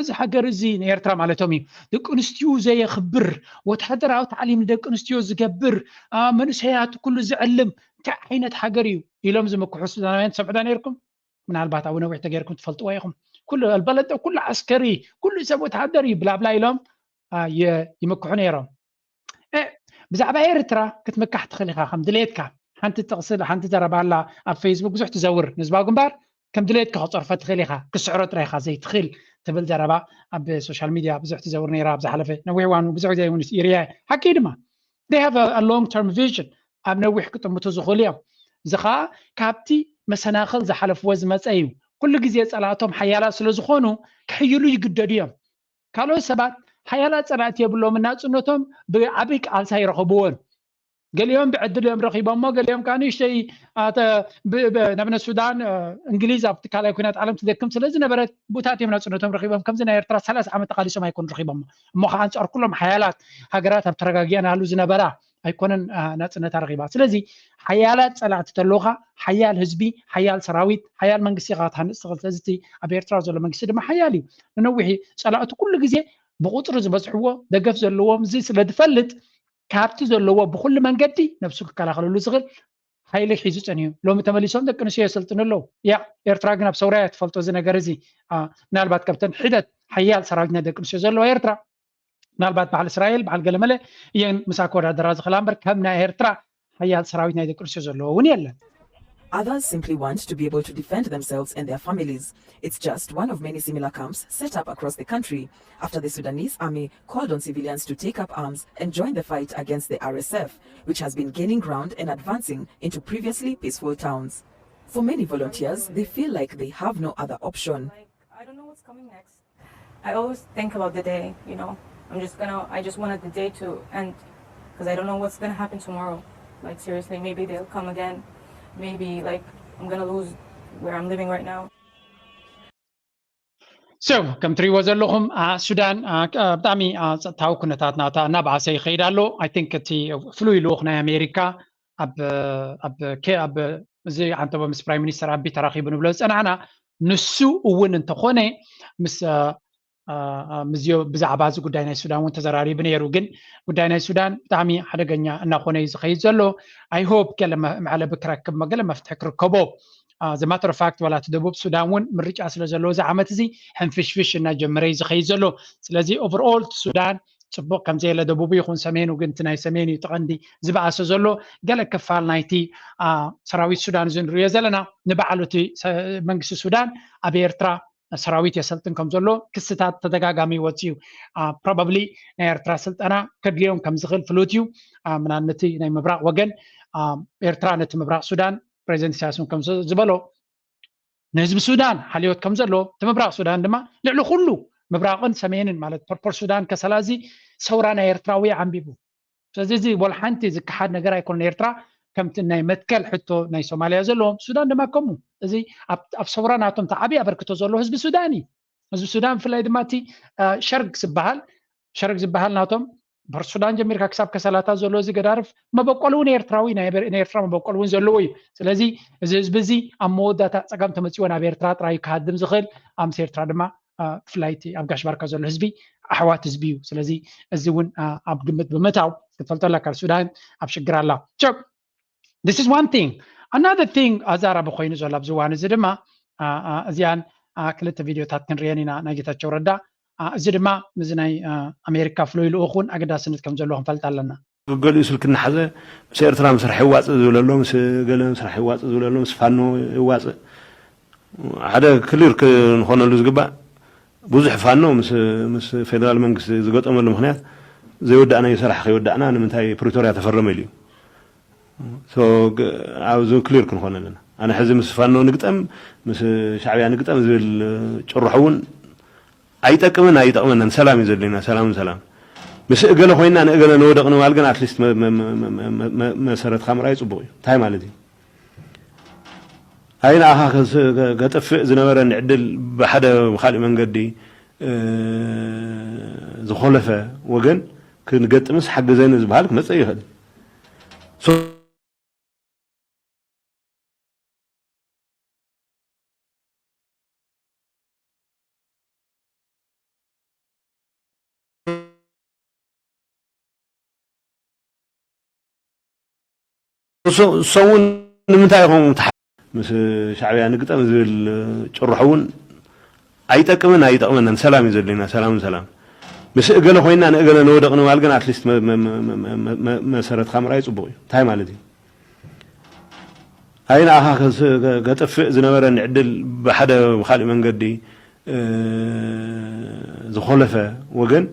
እዚ ሃገር እዚ ንኤርትራ ማለቶም እዩ ደቂ ኣንስትዩ ዘየኽብር ወተሃደራዊ ታዕሊም ንደቂ ኣንስትዮ ዝገብር መንእሰያቱ ኩሉ ዝዕልም እንታይ ዓይነት ሃገር እዩ ኢሎም ዝምክሑ ሱዳናውያን ትሰምዑ ዶ ነይርኩም ምናልባት ኣብ ነዊሕ ተገይርኩም ትፈልጥዎ ኢኹም ኩሉ ኣልበለጠ ኩሉ ዓስከሪ ኩሉ ሰብ ወተሃደር እዩ ብላብላ ኢሎም ይምክሑ ነይሮም ብዛዕባ ኤርትራ ክትምካሕ ትኽእል ኢኻ ከም ድሌትካ ሓንቲ ጥቕሲ ሓንቲ ዘረባ ኣላ ኣብ ፌስቡክ ብዙሕ ትዘውር ንዝባዊ ግንባር ከም ድሌትካ ክፀርፎ ትኽእል ኢኻ ክስዕሮ ጥራይ ኢኻ ዘይትኽእል ትብል ዘረባ ኣብ ሶሻል ሚድያ ብዙሕ ትዘውር ነይራ ኣብ ዝሓለፈ ነዊሕ ዋኑ ብዙሕ ግዜ እውን ይርያ ሓቂ ድማ they have a long term vision ኣብ ነዊሕ ክጥምቱ ዝኽእሉ እዮም እዚ ከዓ ካብቲ መሰናኽል ዝሓለፍዎ ዝመፀ እዩ ኩሉ ግዜ ፀላእቶም ሓያላት ስለ ዝኾኑ ክሕይሉ ይግደዱ እዮም ካልኦት ሰባት ሓያላት ፀላእቲ የብሎም ናፅነቶም ብዓብይ ቃልሳ ይረኸብዎን ገሊኦም ብዕድል እዮም ረኺቦሞ፣ ገሊኦም ከዓ ንእሽተይ፣ ኣተ-፣ ብ-፣ ብ-፣ ንኣብነት ሱዳን፣ እ፣ እንግሊዝ ኣብቲ ካልኣይ ኩናት ዓለም ትደክም ስለ ዝነበረት፣ ብኡታት እዮም ናጽነቶም ረኺቦም። ከምዚ ናይ ኤርትራ ሰላሳ ዓመት ተቓሊሶም ኣይኮኑን ረኺቦሞ። እሞ ከዓ ኣንጻር ኩሎም ሓያላት ሃገራት ኣብ ተረጋጊኣናሉ ዝነበራ ኣይኮነን፣ እ፣ ናጽነታ ረኺባ። ስለዚ ሓያላት ጸላእቲ ተለውኻ፣ ሓያል ህዝቢ፣ ሓያል ሰራዊት፣ ሓያል መንግስቲ ኢኻ ክትሃንጽ ትኽእል። ስለዚ እቲ ኣብ ኤርትራ ዘሎ መንግስቲ ድማ ሓያል እዩ። ንነዊሕ ጸላእቱ ኩሉ ግዜ ብቁጽሪ ዝበዝሕዎ፣ ደገፍ ዘለዎም፣ እዚ ስለ ዝፈልጥ፣ ካብቲ ዘለዎ ብኹሉ መንገዲ ነብሱ ክከላኸለሉ ዝኽእል ሓይሊ ሒዙ ጸኒሑ። ሎሚ ተመሊሶም ደቂ ኣንስትዮ የሰልጥኑ ኣለዉ። ያ፣ ኤርትራ ግን ኣብ ሰውራ እያ ትፈልጦ እዚ ነገር እዚ። አ፣ ምናልባት ካብተን ሒደት ሓያል ሰራዊት ናይ ደቂ ኣንስትዮ ዘለዋ ኤርትራ፣ ምናልባት በዓል እስራኤል፣ በዓል ገለመለ እየን ምሳ ክወዳደራ ዝኽእላ እምበር፣ ከም ናይ ኤርትራ ሓያል ሰራዊት ናይ ደቂ ኣንስትዮ ዘለዎ እውን የለን። Others simply want to be able to defend themselves and their families. It's just one of many similar camps set up across the country after the Sudanese army called on civilians to take up arms and join the fight against the R S F, which has been gaining ground and advancing into previously peaceful towns. For many volunteers, they feel like they have no other option. I don't know what's coming next. I always think about the day, you know. I'm just gonna, I just wanted the day to end because I don't know what's gonna happen tomorrow. Like, seriously, maybe they'll come again. Maybe, like, I'm gonna lose where I'm living right now. So ከም ትሪእዎ ዘለኹም፣ አ፣ ሱዳን፣ አ፣ አ፣ ብጣዕሚ፣ አ፣ ጸጥታዊ ኩነታት ናታ እናበኣሰ ይኸይድ ኣሎ። I think እቲ ፍሉይ ልኡኽ ናይ ኣሜሪካ ኣብ፣ ኣብ፣ ኬ-፣ ኣብ እዚ ዓንተቦ ምስ ፕራይም ሚኒስተር ኣቢ ተራኺቡ ንብሎ ዝጸናሕና፣ ንሱ እውን እንተኾነ ምስ፣ አ፣ አ፣ አ፣ ምስዮ ብዛዕባ እዚ ጉዳይ ናይ ሱዳን እውን ተዘራሪቡ ነይሩ። ግን ጉዳይ ናይ ሱዳን ብጣዕሚ ሓደገኛ እናኾነ እዩ ዝኸይድ ዘሎ። I hope ገለ መ-፣ መዕለቢ ክረክብ፣ ገለ መፍትሒ ክርከቦ። አ፣ as a matter of fact፣ ዋላ እቲ ደቡብ ሱዳን እውን ምርጫ ስለ ዘለዎ እዚ ዓመት እዚ ሕንፍሽፍሽ እናጀመረ እዩ ዝኸይድ ዘሎ። ስለዚ overall እቲ ሱዳን ጽቡቕ ከም ዘየለ፣ ደቡቡ ይኹን ሰሜኑ፣ ግን እቲ ናይ ሰሜን እዩ እቲ ቀንዲ ዝበኣሰ ዘሎ። ገለ ክፋል ናይቲ፣ አ፣ ሰራዊት ሱዳን እዚ ንርእዮ ዘለና፣ ንባዕሉ እቲ ሰ-፣ መንግስቲ ሱዳን ኣብ ኤርትራ ሰራዊት የሰልጥን ከም ዘሎ ክስታት ተደጋጋሚ ይወጽእ እዩ። አ፣ probably ናይ ኤርትራ ስልጠና ከድልዮም ከም ዝኽእል ፍሉጥ እዩ። አ፣ ምናልባት ነቲ ናይ ምብራቕ ወገን፣ አ፣ ኤርትራ ነቲ ምብራቕ ሱዳን ፕሬዚደንት ኢሳያስ እውን ከም ዝ-፣ ዝበሎ፣ ንህዝቢ ሱዳን ሓልዮት ከም ዘለዎ፣ እቲ ምብራቕ ሱዳን ድማ ልዕሊ ኩሉ ምብራቕን ሰሜንን ማለት ፐርፖር ሱዳን ከሰላ እዚ ሰውራ ናይ ኤርትራዊ ዓንቢቡ። ስለዚ እዚ ወላ ሓንቲ ዝከሓድ ነገር ኣይኮነን። ኤርትራ ከምቲ ናይ መትከል ሕቶ ናይ ሶማልያ ዘለዎም፣ ሱዳን ድማ ከምኡ። እዚ ኣብ፣ ኣብ ሰውራ ናቶም እቲ ዓብዪ ኣበርክቶ ዘለዎ ህዝቢ ሱዳን እዩ። ህዝቢ ሱዳን ብፍላይ ድማ እቲ፣ አ፣ ሸርግ ዝበሃል፣ ሸርግ ዝበሃል ናቶም በር ሱዳን ጀሚርካ ክሳብ ከሰላታ ዘሎ እዚ ገዳርፍ መበቆል እውን ኤርትራዊ፣ ናይ ኤር-፣ ናይ ኤርትራ መበቆል እውን ዘለዎ እዩ። ስለዚ እዚ ህዝቢ እዚ ኣብ መወዳእታ ጸገም ተመጺዎ ናብ ኤርትራ ጥራይ እዩ ክሃድም ዝኽእል። ኣብ ምስ ኤርትራ ድማ፣ አ፣ ብፍላይ እቲ ኣብ ጋሽ ባርካ ዘሎ ህዝቢ ኣሕዋት ህዝቢ እዩ። ስለዚ እዚ እውን፣ አ፣ ኣብ ግምት ብምእታው ክትፈልጦ ኣለካ፣ ሱዳን ኣብ ሽግር ኣላ። ቸ-፣ this is one thing። Another thing ኣዛራቢ ኮይኑ ዘሎ ኣብዚ እዋን እዚ ድማ፣ አ፣ አ፣ እዚኣን፣ አ፣ ክልተ ቪድዮታት ክንርእየን ኢና ናይ ጌታቸው ረዳ። አ፣ እዚ ድማ ምስዚ ናይ፣ አ፣ ኣሜሪካ ፍሉይ ልኡኽ እውን ኣገዳስነት ከም ዘለዎ ክንፈልጥ ኣለና። ገሊኡ ስልኪ እናሓዘ ምስ ኤርትራ ምስራሕ ይዋፅእ ዝብል ኣሎ፣ ምስ ገለ ምስራሕ ይዋፅእ ዝብል ኣሎ፣ ምስ ፋኖ ይዋፅእ። ሓደ ክሊር ክንኾነሉ ዝግባእ፣ ብዙሕ ፋኖ ምስ፣ ምስ ፌደራል መንግስቲ ዝገጠመሉ ምኽንያት ዘይወዳእናዮ ስራሕ ከይወዳእና ንምንታይ ፕሪቶርያ ተፈረመ ኢሉ እዩ። So፣ ግ-፣ ኣብዚ ክሊር ክንኾን ኣለና። ኣነ ሕዚ ምስ ፋኖ ንግጠም፣ ምስ ሻዕብያ ንግጠም ዝብል ጭርሖ እውን ኣይጠቅምን ኣይጠቕመናን። ሰላም እዩ ዘድልየና፣ ሰላምን ሰላም። ምስ እገለ ኮይንና ንእገለ ንወደቕ ንምባል ግን ኣትሊስት መ-፣ መ-፣ መ-፣ መ-፣ መ-፣ መ-፣ መሰረትካ ምርኣይ ጽቡቕ እዩ። እንታይ ማለት እዩ? ኣይ ንኣኻ ከስ-፣ ከ-፣ ከጥፍእ ዝነበረኒ ዕድል ብሓደ ብኻልእ መንገዲ፣ እ፣ ዝኾለፈ ወገን ክንገጥምስ ሓግዘኒ ዝበሃል ክመጽእ ይኽእል። So፣ ንሶም እውን ንምንታይ ኢኹም ምስ ሻዕብያ ንግጠም ዝብል ጭርሖ እውን ኣይጠቅምን ኣይጠቕመናን። ሰላም እዩ ዘድልየና፣ ሰላምን ሰላም። ምስ እገለ ኮይንና ንእገለ ንወደቕ ንምባል ግን ኣትሊስት መ-፣ መ-፣ መ-፣ መ-፣ መ-፣ መ-፣ መሰረትካ ምርኣይ ጽቡቕ እዩ። እንታይ ማለት እዩ? ኣይ ንኣኻ ከስ-፣ ከ-፣ ከጥፍእ ዝነበረኒ ዕድል ብሓደ ብኻልእ መንገዲ፣ እ፣ ዝኾለፈ ወገን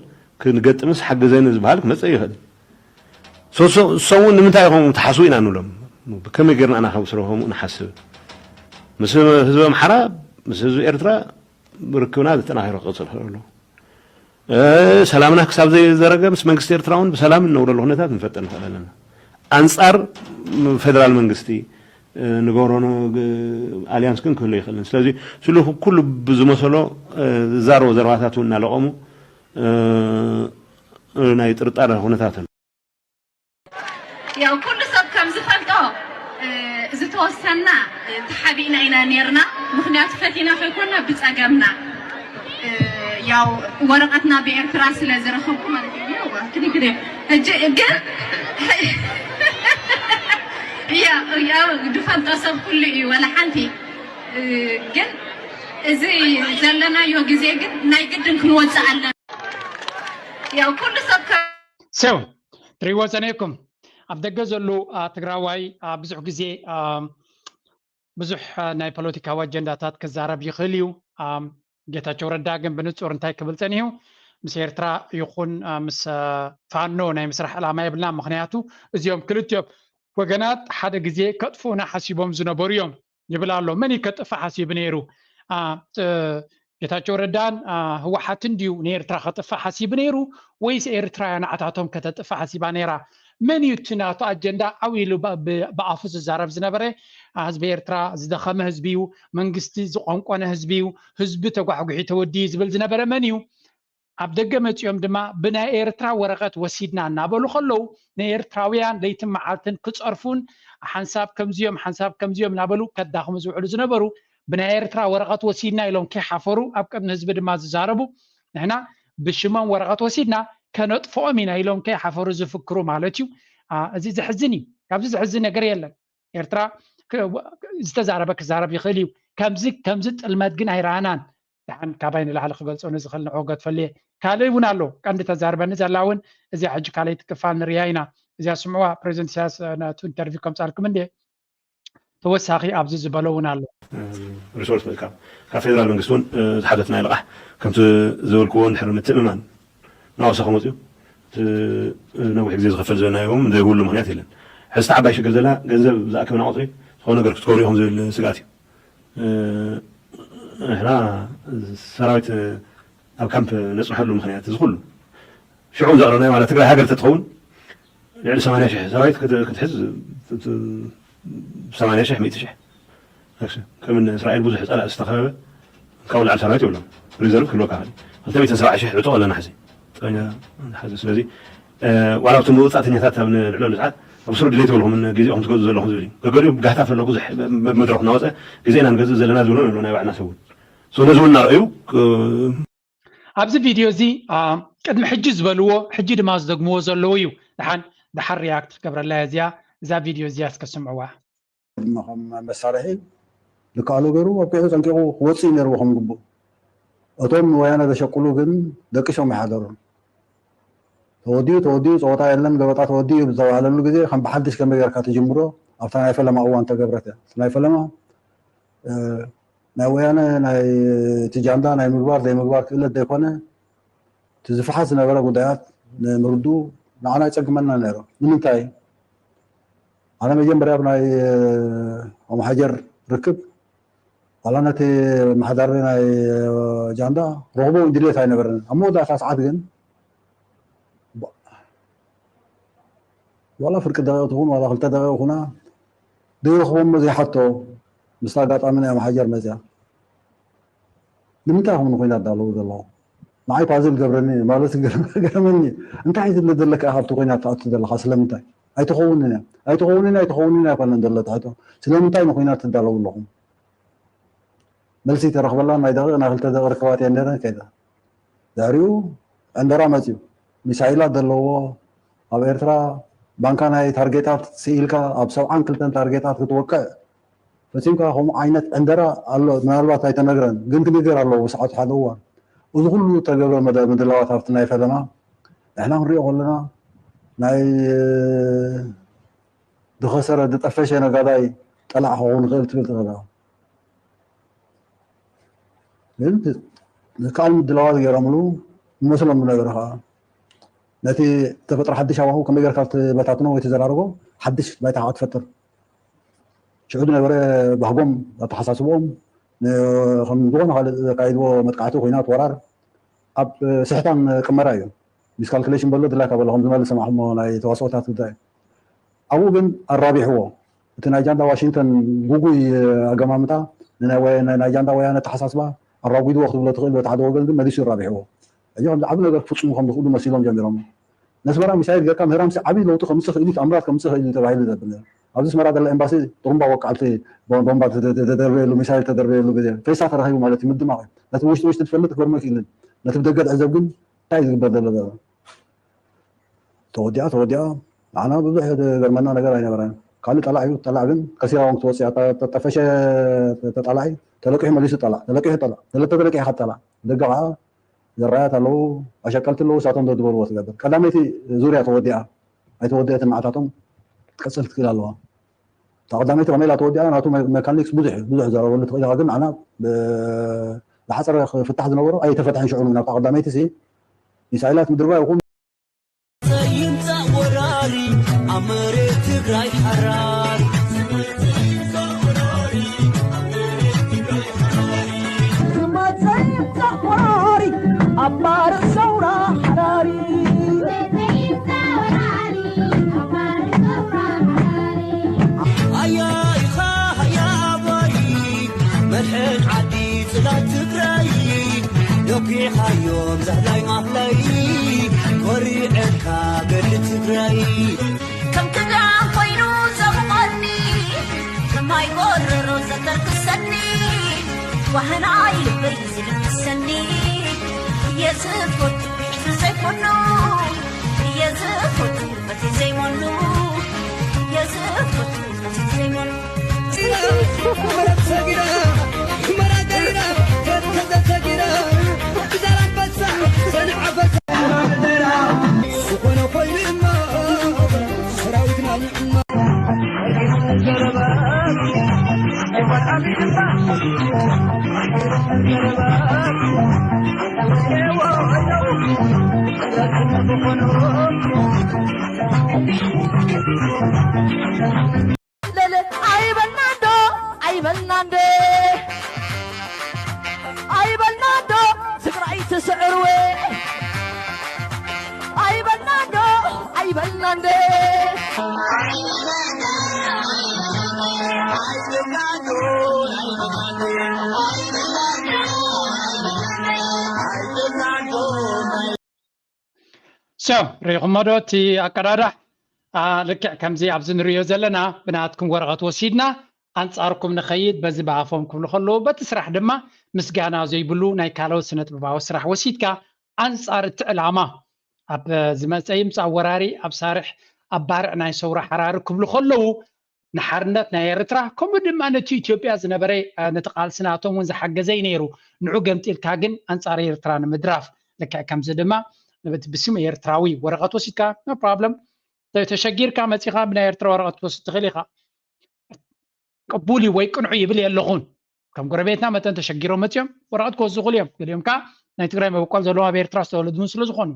ክንገጥምስ ሓግዘኒ ዝበሃል ክመጽእ ይኽእል። ሶ-፣ ሶ-፣ ንሶም እውን ንምንታይ ኢኹም ትሓስቡ ኢና ንብሎም። ከመይ ጌርና ኢና ካብ ስርሖም ንሓስብ? ምስ ህዝቢ ኣምሓራ፣ ምስ ህዝቢ ኤርትራ ርክብና ዘጠናኺሩ ክቕጽል ይኽእል ኣሎ። እ፣ ሰላምና ክሳብ ዘይዘረገ ምስ መንግስቲ ኤርትራ እውን ብሰላም እንነብረሉ ኩነታት ንፈጥር ንኽእል ኣለና። ኣንጻር ፌደራል መንግስቲ ንገብሮ ኣልያንስ ግን ክህሉ ይኽእልን። ስለዚ ስሉ ኩሉ ብዝመሰሎ ዝዛረቦ ዘረባታት እውን እናለቐሙ ናይ ጥርጣረ ኩነታት ኣሎ። ያው ኩሉ ሰብ ከም ዝፈልጦ ዝተወሰና ተሓቢእና ኢና ነርና። ምክንያቱ ፈቲና ከይኮና ብፀገምና ያው ወረቐትና ብኤርትራ ስለ ዝረኸብኩ ማለት እዩ። ክንግደ ሕጂ ግን ያው ዝፈልጦ ሰብ ኩሉ እዩ። ወላ ሓንቲ ግን እዚ ዘለናዮ ግዜ ግን ናይ ግድን ክንወፅእ ኣለና። ያው ኩሉ ሰብ ሰው ትሪዎ ጸኒሕኩም ኣብ ደገ ዘሉ ትግራዋይ ብዙሕ ግዜ ብዙሕ ናይ ፖለቲካዊ ኣጀንዳታት ክዛረብ ይኽእል እዩ። ጌታቸው ረዳ ግን ብንጹር እንታይ ክብል ጸኒሑ፣ ምስ ኤርትራ ይኹን ምስ ፋኖ ናይ ምስራሕ ዕላማ የብልና። ምክንያቱ እዚኦም ክልቲኦም ወገናት ሓደ ግዜ ከጥፍኡና ሓሲቦም ዝነበሩ እዮም ይብል ኣሎ። መን እዩ ከጥፍእ ሓሲቡ ነይሩ? ጌታቸው ረዳን ህወሓትን ድዩ ንኤርትራ ከጥፍእ ሓሲቡ ነይሩ ወይስ ኤርትራ እያ ንዓታቶም ከተጥፍእ ሓሲባ ነይራ? መን እዩ እቲ ናቱ ኣጀንዳ ዓው ኢሉ ብኣፉ ዝዛረብ ዝነበረ? ህዝቢ ኤርትራ ዝደኸመ ህዝቢ እዩ፣ መንግስቲ ዝቆንቆነ ህዝቢ እዩ፣ ህዝቢ ተጓሕጉሒ ተወዲ እዩ ዝብል ዝነበረ መን እዩ? ኣብ ደገ መፂኦም ድማ ብናይ ኤርትራ ወረቐት ወሲድና እናበሉ ከለዉ ንኤርትራውያን ለይትን መዓልትን ክፀርፉን ሓንሳብ ከምዚኦም ሓንሳብ ከምዚኦም እናበሉ ከዳኽሙ ዝውዕሉ ዝነበሩ ብናይ ኤርትራ ወረቐት ወሲድና ኢሎም ከይሓፈሩ ኣብ ቅድሚ ህዝቢ ድማ ዝዛረቡ ንሕና ብሽሞም ወረቐት ወሲድና ከነጥፍኦም ኢና ኢሎም ከይሓፈሩ ዝፍክሩ ማለት እዩ። እዚ ዘሕዝን እዩ። ካብዚ ዘሕዝን ነገር የለን። ኤርትራ ዝተዛረበ ክዛረብ ይኽእል እዩ። ከምዚ ከምዚ ጥልመት ግን ኣይረኣናን። ደሓን ካባይ ንላዕሊ ክገልጾ ንዝኽእል ንዕኡ ገድፈሉ እየ። ካልእ እውን ኣሎ ቀንዲ ተዛርበኒ ዘላ እውን እዚኣ ሕጂ ካልኣይቲ ክፋል ንርያ ኢና። እዚኣ ስምዕዋ ፕሬዚደንት ኢሳያስ ናቱ ኢንተርቪው ከምጻልኩም እንዴ ተወሳኺ ኣብዚ ዝበሎ እውን ኣሎ። ሪሶርስ ምእካብ ካብ ፌደራል መንግስቲ እውን ዝሓተትና ልቓሕ ከምቲ ዝበልክዎ እንድሕር ምትእምማን ናወሰኸ መፅኡ ነዊሕ ግዜ ዝኸፈል ዝበልናዮም ዘይብሉ ምክንያት የለን። ሕዝቲ ዓባይ ሽግር ዘላ ገንዘብ ዝኣከብና ቁፅሪ ዝኾነ ነገር ክትከሩ ኢኹም ዝብል ስግኣት እዩ። ንሕና ሰራዊት ኣብ ካምፕ ነፅንሐሉ ምክንያት እዚ ኩሉ ሽዑ ዘቕረብናዮ ማለት ትግራይ ሃገር ተትኸውን ልዕሊ ሰማንያ ሽሕ ሰራዊት ክትሕዝ ሰማንያ ሽሕ ሚእቲ ሽሕ ከም እስራኤል ብዙሕ ፀላእ ዝተኸበበ ካብኡ ላዕሊ ሰራዊት የብሎም። ሪዘርቭ ክህልወካ ክእል ክልተ ሚእትን ሰብዓ ሽሕ ዕጡቕ ኣለና ሕዚ ጠበኛ ሓዘ ስለዚ ዋላ ኣብቲ ምውፃእተኛታት ኣብ ንልዕሎ ንፅዓት ኣብ ስሩ ድሌት በልኹም ግዜኹም ትገዙ ዘለኹም ዝብል እዩ። ገገሊኡ ጋህታ ፈለጉ መድረኹ እናወፀ ግዜና ንገዝእ ዘለና ዝብሉ ኣለዉ ናይ ባዕልና ሰብ እውን ነዚ እውን እናረኣዩ ኣብዚ ቪድዮ እዚ ቅድሚ ሕጂ ዝበልዎ ሕጂ ድማ ዝደግምዎ ዘለዉ እዩ። ደሓን ደሓር ሪያክት ክገብረላ እዚኣ እዛ ቪድዮ እዚኣ እስከ ስምዕዋ። ድማ ከም መሳርሒ ልክኣሉ ገይሩ ኣብቂዑ ፀንቂቑ ክወፅእ እዩ ነይርዎ ከም ግቡእ። እቶም ንወያነ ዘሸቅሉ ግን ደቂሶም ኣይሓደሩን። ተወዲኡ ተወዲኡ ፀወታ የለን ገበጣ ተወዲኡ ብዝተባህለሉ ግዜ ከም ብሓድሽ ከመይ ጌርካ ትጅምሮ ኣብታ ናይ ፈለማ እዋን ተገብረት እያ። ናይ ፈለማ ናይ ወያነ ናይ እቲ ጃንዳ ናይ ምግባር ዘይምግባር ክእለት ዘይኮነ እቲ ዝፍሓት ዝነበረ ጉዳያት ንምርድኡ ንዓና ይፀግመና ነይሩ። ንምንታይ? ኣነ መጀመርያ ኣብ ናይ ኣምሓጀር ርክብ ዋላ ነቲ መሓዳሪ ናይ ጃንዳ ረኽቦ ድሌት ኣይነበረን። ኣብ መወዳእታ ሰዓት ግን ዋላ ፍርቂ ደቂቕ ትኹን ዋላ ክልተ ደቂቕ ኩና ዘይረኽቦ እሞ ዘይሓቶ ምስቲ ኣጋጣሚ ናይ ኣምሓጀር መፅያ ንምንታይ ኢኹም ንኹናት ዳለዉ ዘለኹም? ንዓይ ፓዝል ገብረኒ ማለት ገርመኒ እንታይ እዩ ዝለ ዘለካ ኢኻ ኣብቲ ኩናት ትኣቱ ዘለኻ ስለምንታይ ኣይትኸውንን እያ ኣይትኸውንን እያ ኣይትኸውንን እያ ኣይኮነን ዘሎ ትሕቶ ስለምንታይ ንኩናት ትዳለዉ ኣለኹም መልሲ ተረኽበላ ናይ ደቂቕ ናይ ክልተ ደቂቕ ርክባት እየ ነረን ከይዳ ድሕሪኡ ዕንደራ መፅዩ ሚሳይላት ዘለዎ ኣብ ኤርትራ ባንካ ናይ ታርጌታት ስኢልካ ኣብ ሰብዓን ክልተን ታርጌታት ክትወቅዕ ፈጺምካ ከምኡ ዓይነት ዕንደራ ኣሎ ምናልባት ኣይተነግረን ግን ክንገር ኣለዎ ብሰዓቱ ሓደ እዋን እዚ ኩሉ ተገብረ ምድላዋት ኣብቲ ናይ ፈለማ ንሕና ክንሪኦ ከለና ናይ ዝኸሰረ ዝጠፈሸ ነጋዳይ ጠላዕ ክኸውን ይኽእል ትብል ትኽእል ግን ካልእ ምድላዋት ገይሮምሉ ይመስሎም ዝነበረ ከዓ ነቲ ተፈጥሮ ሓድሽ ኣባኹ ከመይ ገርካ ትበታትኖ ወይ ትዘራርጎ ሓድሽ ባይታ ከዓ ትፈጥር ሽዑ ዝነበረ ባህጎም ኣተሓሳስቦም ከም ዝኾነ ካልእ ዘካይድዎ መጥቃዕቲ ኮይናት ወራር ኣብ ስሕታን ቅመራ እዩ ሚስካልኩሌሽን በሎ ድላካ በሎ ከም ዝመልስ ሰማዕሞ ናይ ተዋስኦታት ጉዳይ ኣብኡ ግን ኣራቢሕዎ። እቲ ናይ ጃንዳ ዋሽንግተን ጉጉይ ኣገማምታ ንናይ ወያ- ናይ ጃንዳ ወያነ ኣተሓሳስባ ኣራጒድዎ ክትብሎ ትኽእል፣ በቲ ሓደ ወገን ግን መሊሱ ኣራቢሕዎ። ሕጂ ከምዚ ዓቢ ነገር ክፍጽሙ ከም ዝኽእሉ መሲሎም ጀሚሮም። ነስመራ ሚሳይል ጌርካ ምህራምሲ ዓቢ ለውጢ ከምጽእ ክእል እዩ፣ ተኣምራት ከምጽእ ክእል እዩ ተባሂሉ ዘብል ነይሩ። ኣብዚ ኣስመራ ዘላ ኤምባሲ ጥሩምባ ወቃዕቲ ቦምባ ተደርበየሉ፣ ሚሳይል ተደርበየሉ ግዜ ፌሳ ተረኺቡ ማለት እዩ። ምድማቕ እዩ። ነቲ ውሽጢ ውሽጢ ትፈልጥ ክገርሞ ይክእልን፣ ነቲ ብደገ ትዕዘብ ግን እንታይ ዝግበር ዘሎ ዘሎ ተወዲኣ ተወዲኣ ንዓና ብዙሕ ዘገርመና ነገር ኣይነበረን። ካልእ ጠላዕ እዩ። ጠላዕ ግን ከሲራ እውን ክትወፅእ እያ። ጠፈሸ ተጠላዒ ተለቂሑ መሊሱ ጠላዕ፣ ተለቂሑ ጠላዕ፣ ተለተ ተለቂሑ ካብ ጠላዕ ደገ ከዓ ዘራያት ኣለዉ፣ ኣሸቀልቲ ኣለዉ። እሳቶም ዶ ዝበልዎ ትገብር። ቀዳመይቲ ዙርያ ተወዲኣ ኣይተወደአትን። ንዓታቶም ክትቀፅል ትክእል ኣለዋ። እታ ቀዳመይቲ ከመይ ኢላ ተወዲኣ ናቱ ሜካኒክስ ብዙሕ ብዙሕ ዘረበሉ ትኽእል ኢኻ። ግን ንዓና ዝሓፀረ ክፍታሕ ዝነበሮ ኣይተፈትሐን። ሽዑ ናብታ ቀዳመይቲ ሲ ሚሳይላት ምድርባ ይኹን ዘይምጻእ ወራሪ ኣብ መሬት ትግራይ ሓራር ዝመጸ ይምጻእ ወራሪ ኣብ ባርዕ ሰውራ ሓራሪ ኣያ ኢኻ ኣያ ኣባይ መድሕን ዓዲ ጽላት ትግራይ ነኪሓዮም ዛህላይ ማህላይ ኮሪዐካ ገድሊ ትግራይ ከም ክዳን ኮይኑ ዘሙቐኒ ከማይ ጎረሮ ዘተርክሰኒ ዋህናይ ልበይ ዝልግሰኒ የዝፈቱ ሒዙ ዘይኮኑ የዝፈቱ በቲ ዘይሞኑ የዝፈቱ በቲ ዘይሞኑ ለለ ኣይበልና እንዶ ኣይበልና እንደ ኣይበልና እንዶ ትግራይ ትስዕርወ ኣይበልና እንዶ ኣይበልና እንደ So ርኢኹሞ ዶ እቲ ኣቀዳዳሕ? ልክዕ ከምዚ ኣብዚ ንሪኦ ዘለና ብናትኩም ወረቐት ወሲድና ኣንጻርኩም ንኸይድ በዚ ብኣፎም ክብሉ ከለዉ በቲ ስራሕ ድማ ምስጋና ዘይብሉ ናይ ካልኦት ስነጥበባዊ ስራሕ ወሲድካ ኣንጻር እቲ ዕላማ ኣብ ዝመጸ ይምጻእ ወራሪ ኣብ ሳርሕ ኣብ ባርዕ ናይ ሰውራ ሓራሪ ክብሉ ከለዉ ንሓርነት ናይ ኤርትራ ከምኡ ድማ ነቲ ኢትዮጵያ ዝነበረ ነቲ ቃልሲ ናቶም እውን ዝሓገዘ እዩ ነይሩ። ንዑ ገምጢልካ ግን ኣንጻር ኤርትራ ንምድራፍ ልክዕ ከምዚ ድማ ነቲ ብስም ኤርትራዊ ወረቐት ወሲድካ no problem ተሸጊርካ መጺኻ ብናይ ኤርትራ ወረቐት ትወስድ ትኽእል ኢኻ። ቅቡል እዩ ወይ ቅንዑ ይብል የለኹን። ከም ጎረቤትና መጠን ተሸጊሮም መጺኦም ወረቐት ክወስዱ ይኽእሉ እዮም። ገሊኦም ከዓ ናይ ትግራይ መበቆል ዘለዎም ኣብ ኤርትራ ዝተወለዱ እውን ስለ ዝኾኑ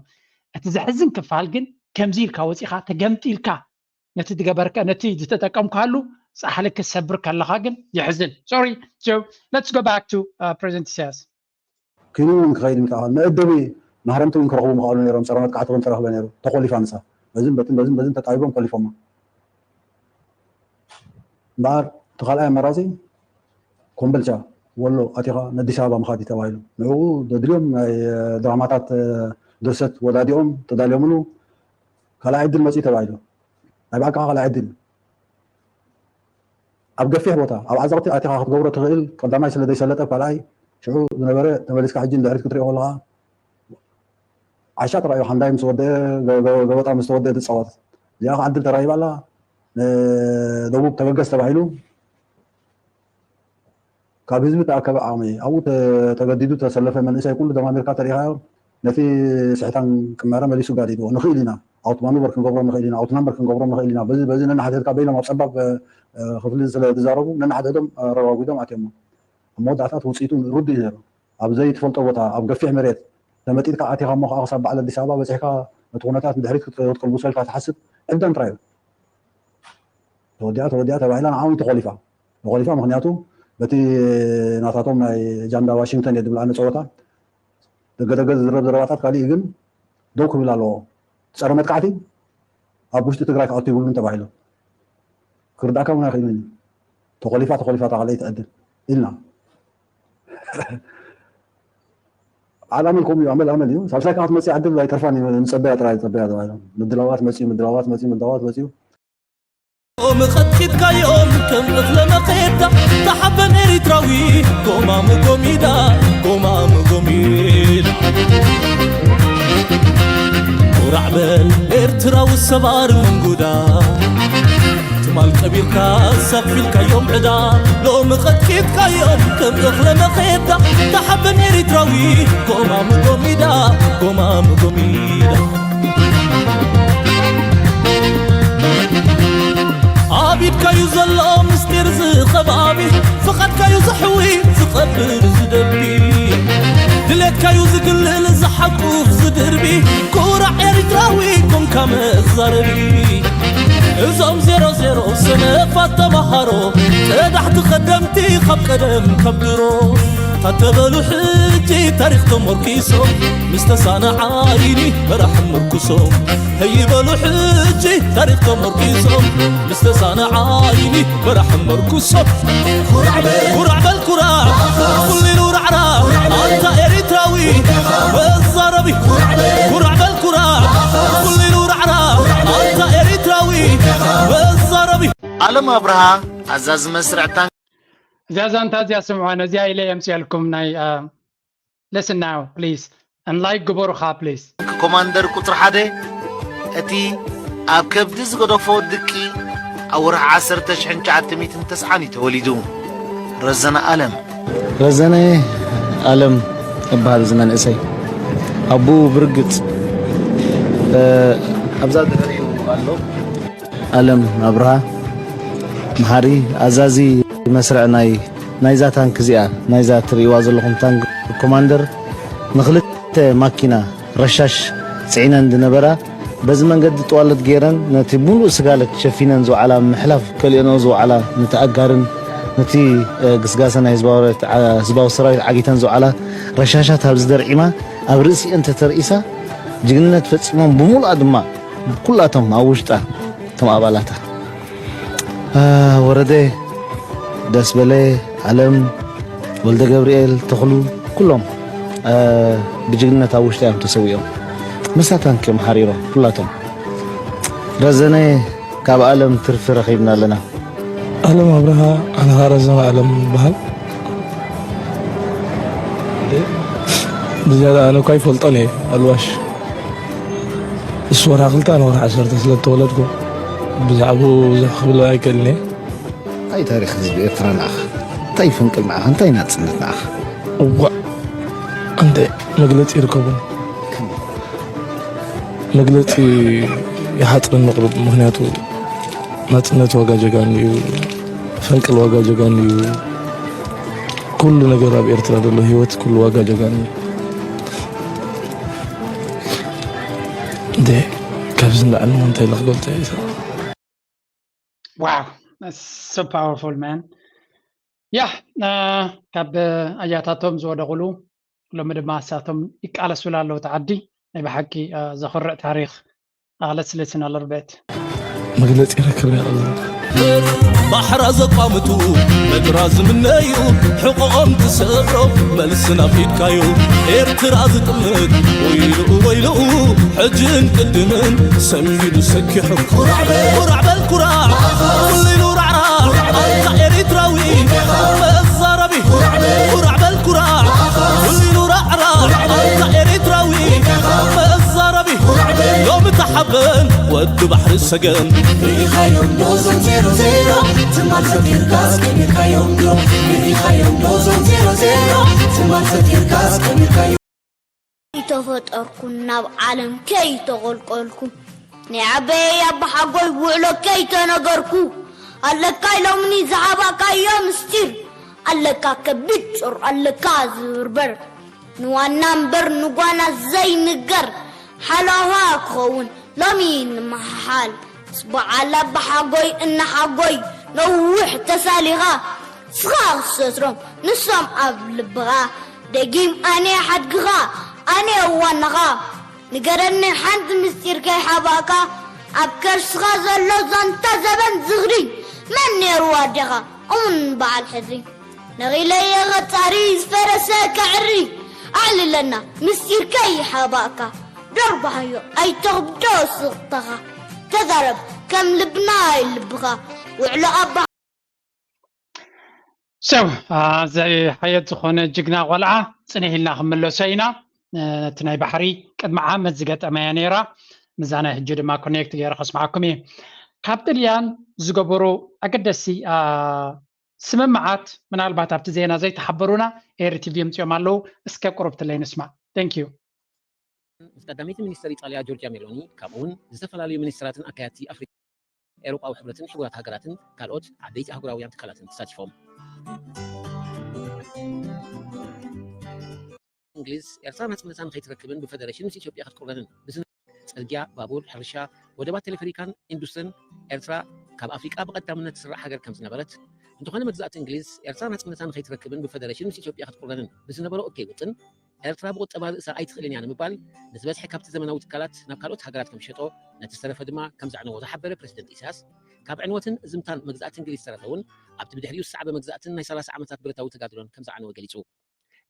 እቲ ዘሕዝን ክፋል ግን ከምዚ ኢልካ ወጺኻ ተገምጢልካ ነቲ ዝገበርከ ነቲ ዝተጠቀምካሉ ፃሕሊ ክትሰብር ከለኻ ግን የሕዝን። Sorry, so let's go back to President ኢሳያስ። ኪኑ እውን ክኸይድ ምጣ መእደቢ ማህረምቲ እውን ክረኽቡ ምኽኣሉ ነይሮም። ፀረ መጥቃዕቲ እውን ተረኽበ ነይሩ። ተኾሊፋ ንሳ በዝን በትን በዝን በዝን ተጣቢቦም ኮሊፎማ። እምበኣር እቲ ካልኣይ ኣማራፂ ኮምበልቻ ወሎ ኣቲኻ ንኣዲስ ኣበባ ምኻድ እዩ ተባሂሉ። ንዕኡ ዘድልዮም ናይ ድራማታት ድርሰት ወዳዲኦም ተዳልዮምሉ ካልኣይ ዕድል መፅኡ ተባሂሉ። ናይ ብኣካ ካልኣይ ዕድል እዩ። ኣብ ገፊሕ ቦታ ኣብ ዓዘቕቲ ኣቲኻ ክትገብሮ ትኽእል ቀዳማይ ስለ ዘይሰለጠ ካልኣይ ሽዑ ዝነበረ ተመሊስካ ሕጂ ንድሕሪት ክትሪኦ ከለኻ ዓሻ ጥራይ እዩ ሓምዳይ ምስ ወደአ ገበጣ ምስ ተወደአ ዝፃወት። እዚኣ ከዓ ዕድል ተራሂባ ኣላ። ንደቡብ ተበገስ ተባሂሉ ካብ ህዝቢ ተኣከበ ዓቕሚ ኣብኡ ተገዲዱ ተሰለፈ መንእሰይ ኩሉ ደማሚርካ ተሪኢኻዮ ነቲ ስሕታን ቅመረ መሊሱ ጋዲድዎ። ንኽእል ኢና ኣውት ማኑቨር ክንገብሮ ንኽእል ኢና ኣውት ናምበር ክንገብሮ ንኽእል ኢና በዚ በዚ ነናሕድሕድካ በይኖም ኣብ ፀባብ ክፍሊ ስለ ዝዛረቡ ነናሕድሕዶም ኣረጋጒዶም ኣትዮሞ። ኣብ መወዳእታ እቲ ውፅኢቱ ርዱእ እዩ ነይሩ። ኣብ ዘይትፈልጦ ቦታ ኣብ ገፊሕ መሬት ተመጢጥካ ኣቲኻ እሞ ከዓ ክሳብ በዓል ኣዲስ ኣበባ በፂሕካ ነቲ ኩነታት ንድሕሪት ክትቀልብሶ ኢልካ ትሓስብ ዕብዳን ጥራይ እዩ። ተወዲኣ ተወዲኣ ተባሂላ ንዓውን ተኾሊፋ ተኾሊፋ ምክንያቱ በቲ ናታቶም ናይ ጃንዳ ዋሽንግተን እየ ዝብል ኣነ ፀወታ ደገደገ ዝዝረብ ዘረባታት ካሊእ ግን ደው ክብል ኣለዎ። ፀረ መጥቃዕቲ ኣብ ውሽጢ ትግራይ ክኣቱ ይብሉን ተባሂሉ ክርዳእካ እውን ኣይኽእልን እዩ። ተኾሊፋ ተኾሊፋ እታ ካልኣይ ትዕድል ኢልና። ዓል ኣመል ከምኡ እዩ፣ ኣመል ኣመል እዩ። ሳልሳይ ከዓ ክትመፅእ ዕድል ኣይተርፋን እዩ፣ ንፀበያ ጥራይ፣ ፀበያ ተባሂሎም። ምድላዋት መፅዩ፣ ምድላዋት መፅዩ፣ ምድላዋት መፅዩ። ኦም ቐጥቂጥካዮም ከም እኽለ መኼዳ፣ ተሓበን ኤሪትራዊ ጎማሙ ጎሚዳ፣ ጎማሙ ጎሚዳ። ኩራዕ በል ኤርትራዊ ሰባር መንጉዳ፣ ትማል ቀቢርካ ሳፊልካዮም ዕዳ፣ ሎሚ ቐጥቂጥካዮም ከም እኽለ መኼዳ፣ ተሓበን ኤሪትራዊ ጎማሙ ጎሚዳ፣ ጎማሙ ጎሚዳ። ኣብ ኢድካዩ ዘሎ ምስጢር እዚ ኸባቢ፣ ፍቓድካዩ ዘሕዊ ዝቐብር ዝደቢ፣ ድሌትካዩ ዝግልል ዝሓቁፍ ዝድርቢ፣ ኩራዕ ኤሪትራዊ ኮንካ መዛረቢ። እዞም ዜሮ ዜሮ ሰነፋት ተማሃሮ፣ ቀዳሕቲ ኸደምቲ ካብ ቀደም ካብ ድሮ፣ ታተበሉ ሕጂ ታሪኽ ተሞርኪሶም፣ ምስ ተሳነ ዓይኒ መራሕ ምርኩሶም። ህይበሉ ሕጂ ታሪኽ ተመርኪሶም፣ ምስ ተሳነ ዓይኒ መራሕ መርኩሶም። ኩራዕ በል ኩራዕ፣ ኩሉ ኢሉ ራዕራዕ፣ ኣንታ ኤሪትራዊ መዛረቢ። ኩራዕ በል ኩራዕ፣ ኩሉ ኢሉ ራዕራዕ፣ ኣንታ ኤሪትራዊ መዛረቢ። ኣለም ኣብርሃ፣ ኣዛዚ መስርዕ ታንክ። እዚኣ ዛንታ እዚኣ ስምዑዋ፣ ነዚኣ ኢለ የምፅኤልኩም ናይ፣ አ፣ Listen now, please. And like ግበሩ ኸዓ, please. ኮማንደር ቁጽሪ ሓደ፣ እቲ ኣብ ከብዲ ዝገደፎ ድቂ ኣብ ወርሒ ዓሰርተ ሽሕን ትሽዓተ ሚእትን ተስዓን እዩ ተወሊዱ። ረዘነ ኣለም። ረዘነ ኣለም እበሃል እዚ መንእሰይ። ኣቦኡ ብርግጽ፣ እ፣ ኣብዛ ድሕሪኡ ኣሎ። ኣለም ኣብርሃ መሓሪ፣ ኣዛዚ መስርዕ ናይ፣ ናይዛ ታንክ እዚኣ፣ ናይዛ ትርእይዋ ዘለኹም ታንክ ኮማንደር፣ ንኽልተ ማኪና ረሻሽ ጽዒነን ዝነበራ፣ በዚ መንገዲ ጥዋለት ገይረን ነቲ ሙሉእ ስጋለት ሸፊነን ዝውዓላ፣ ምሕላፍ ከሊኦንኦ ዝውዓላ፣ ነቲ ኣጋርን ነቲ፣ እ፣ ግስጋሰ ናይ ህዝባዊ ረ-፣ ዓ-፣ ህዝባዊ ሰራዊት ዓጊተን ዝውዓላ ረሻሻት ኣብዚ ደርዒማ፣ ኣብ ርእሲአን ተተርኢሳ፣ ጅግንነት ፈጺሞም፣ ብሙሉኣ ድማ ኩላቶም ኣብ ውሽጣ እቶም ኣባላታ፣ አ፣ ወረደ፣ ደስበለ፣ ኣለም፣ ወልደ ገብርኤል፣ ተኽሉ፣ ኩሎም፣ አ፣ ብጅግንነት ኣብ ውሽጢ እዮም ተሰዊኦም። ምስታ ታንክ እዮም ሓሪሮም ኩላቶም። ረዘነ፣ ካብ ኣለም ትርፊ ረኺብና ኣለና። ኣለም ኣብርሃ፣ ኣነ ኸዓ ረዘነ ኣለም ይበሃል። ብዝያዳ ኣነ እኳ ኣይፈልጦን እየ፣ ኣልዋሽ። እሱ ወርሒ ክልተ፣ ኣነ ወርሒ ዓሰርተ ስለ እተወለድኩ፣ ብዛዕባኡ ብዙሕ ክብል ኣይክእልን እየ። እንታይ ታሪኽ ህዝቢ ኤርትራ ንዓኻ? እንታይ ፈንቅል ንዓኻ? እንታይ ናጽነት ንዓኻ? እዋእ፣ እንደ መግለጺ ይርከቡን። መግለጺ ይሓጽርን መቕርብ፣ ምኽንያቱ ናጽነት ዋጋ ጀጋኑ እዩ፣ ፈንቅል ዋጋ ጀጋኑ እዩ። ኩሉ ነገር ኣብ ኤርትራ ዘሎ ህይወት ኩሉ ዋጋ ጀጋኑ እዩ። እንዴ፣ ካብዚ ንላዕሊ እሞ እንታይ ኢለ ክገልጾ እየ? Wow, that's so powerful, man. ያ፣ አ፣ ካብ ኣያታቶም ዝወደቑሉ፣ ሎሚ ድማ እሳቶም ይቃለሱላ ኣለዉ፣ እቲ ዓዲ። ናይ ብሓቂ፣ አ፣ ዘኹርዕ ታሪኽ። አ፣ let's listen a little bit. መግለጺ ይረክብ እየ ኣብዚ። ባሕራ ዘቋምቱ፣ ምድራ ዝምነዩ፣ ሕቖኦም ትሰብሮ፣ መልሲ ናፊድካዩ። ኤርትራ ዝጥምት፣ ወይልኡ፣ ወይልኡ፣ ሕጅን ቅድምን፣ ሰንቢዱ ሰኪሑ። ኩራዕ በል፣ ኩራዕ በል፣ ኩራዕ። ኩሉ ኢሉ ራዕራዕ፣ ኣንታ ኤሪትራዊ፣ መዛረቢ። ኩራዕ በል፣ ኩራዕ። ኩሉ ኢሉ ራዕራዕ፣ ኣንታ ኤሪትራዊ፣ መዛረቢ። ሎሚ ተሓበን ወዲ ባሕሪ ሰገን። ርኢኻዮም ዶ ዞም ዜሮ ዜሮ? ትማል ፈጢርካስ ቀቢርካዮም ዶ? ርኢኻዮም ዶ ዞም ዜሮ ዜሮ? ትማል ፈጢርካስ ቀቢርካዮም። ከይተፈጠርኩ፣ ናብ ዓለም ከይተቖልቆልኩ፣ ናይ ዓበየይ ኣባሓጎይ ውዕሎ ከይተነገርኩ፣ ኣለካ ኢሎምኒ ዝሃባካዮ ምስጢር። ኣለካ ከቢድ ጾር፣ ኣለካ ዝብርበር፣ ንዋና እምበር ንጓና ዘይንገር፣ ሓላዋ ክኸውን ሎሚ ንመሓሓል። ምስ በዓል ኣባሓጎይ እናሓጎይ ነዊሕ ተሳሊኻ፣ ንስኻ ክትሰትሮም ንሶም ኣብ ልብኻ። ደጊም ኣነ ሓድግኻ፣ ኣነ ዋናኻ። ንገረኒ ሓንቲ ምስጢር ከይሓባእካ፣ ኣብ ከርስኻ ዘሎ ዛንታ ዘበን ዝኽሪ፣ መን ነይሩ ኣዴኻ እሙን በዓል ሕድሪ? ነቒለየ ቐጻሪ ዝፈረሰ ከዕሪ። ኣዕልለና ምስጢር ከይሓባእካ፣ ደርባሕዮ ኣይተኽብዶ ስቕታኻ። ተዛረብ ከም ልብና ልብኻ፣ ውዕሎ ኣባ። ሰብ ዘይ ሓየት ዝኾነ ጅግና ቆልዓ ጽንሕ ኢልና ክምለሶ ኢና። ነቲ ናይ ባሕሪ ቅድሚ ዓመት ዝገጠመያ ነይራ። ምዛ ናይ ሕጂ ድማ ኮኔክት ገይረ ከስምዓኩም እየ። ካብ ጥልያን ዝገበሩ ኣገደሲ ስምምዓት ምናልባት ኣብቲ ዜና ዘይተሓበሩና ኤሪ ቲቪ የምፅኦም ኣለዉ። እስከ ቁሩብ ትለይ ንስማዕ። Thank you። ምስ ቀዳመይቲ ሚኒስተር ኢጣልያ ጆርጅያ ሜሎኒ፣ ከምኡ እውን ዝተፈላለዩ ሚኒስተራትን ኣካያድቲ ኣፍሪቃ፣ ኤውሮጳዊ ሕብረትን ሕቡራት ሃገራትን ካልኦት ዓበይቲ ኣህጉራውያን ትካላትን ተሳቲፎም። እንግሊዝ ኤርትራ ናጽነታ ንኸይትረክብን ብፈደረሽን ምስ ኢትዮጵያ ክትቁረንን ብዝነ ጽርግያ፣ ባቡር፣ ሕርሻ፣ ወደባት ቴሌፈሪካን ኢንዱስትርን ኤርትራ ካብ ኣፍሪቃ ብቐዳምነት ትስራዕ ሃገር ከም ዝነበረት፣ እንተኾነ መግዛእቲ እንግሊዝ ኤርትራ ናጽነታ ንኸይትረክብን ብፈደረሽን ምስ ኢትዮጵያ ክትቁረንን ብዝነበሮ እከይ ውጥን ኤርትራ ብቁጠባ ርእሳ ኣይትኽእልን እያ ንምባል ንዝበዝሐ ካብቲ ዘመናዊ ትካላት ናብ ካልኦት ሃገራት ከም ዝሸጦ ነቲ ዝተረፈ ድማ ከም ዘዕነዎ ዝሓበረ ፕረዚደንት ኢሳያስ ካብ ዕንወትን እዝምታን መግዛእቲ እንግሊዝ ዝተረፈ እውን ኣብቲ ብድሕሪኡ ዝሰዓበ መግዛእትን ናይ ሰላሳ ዓመታት ብረታዊ ተጋድሎን ከም ዘዕነወ ገሊጹ።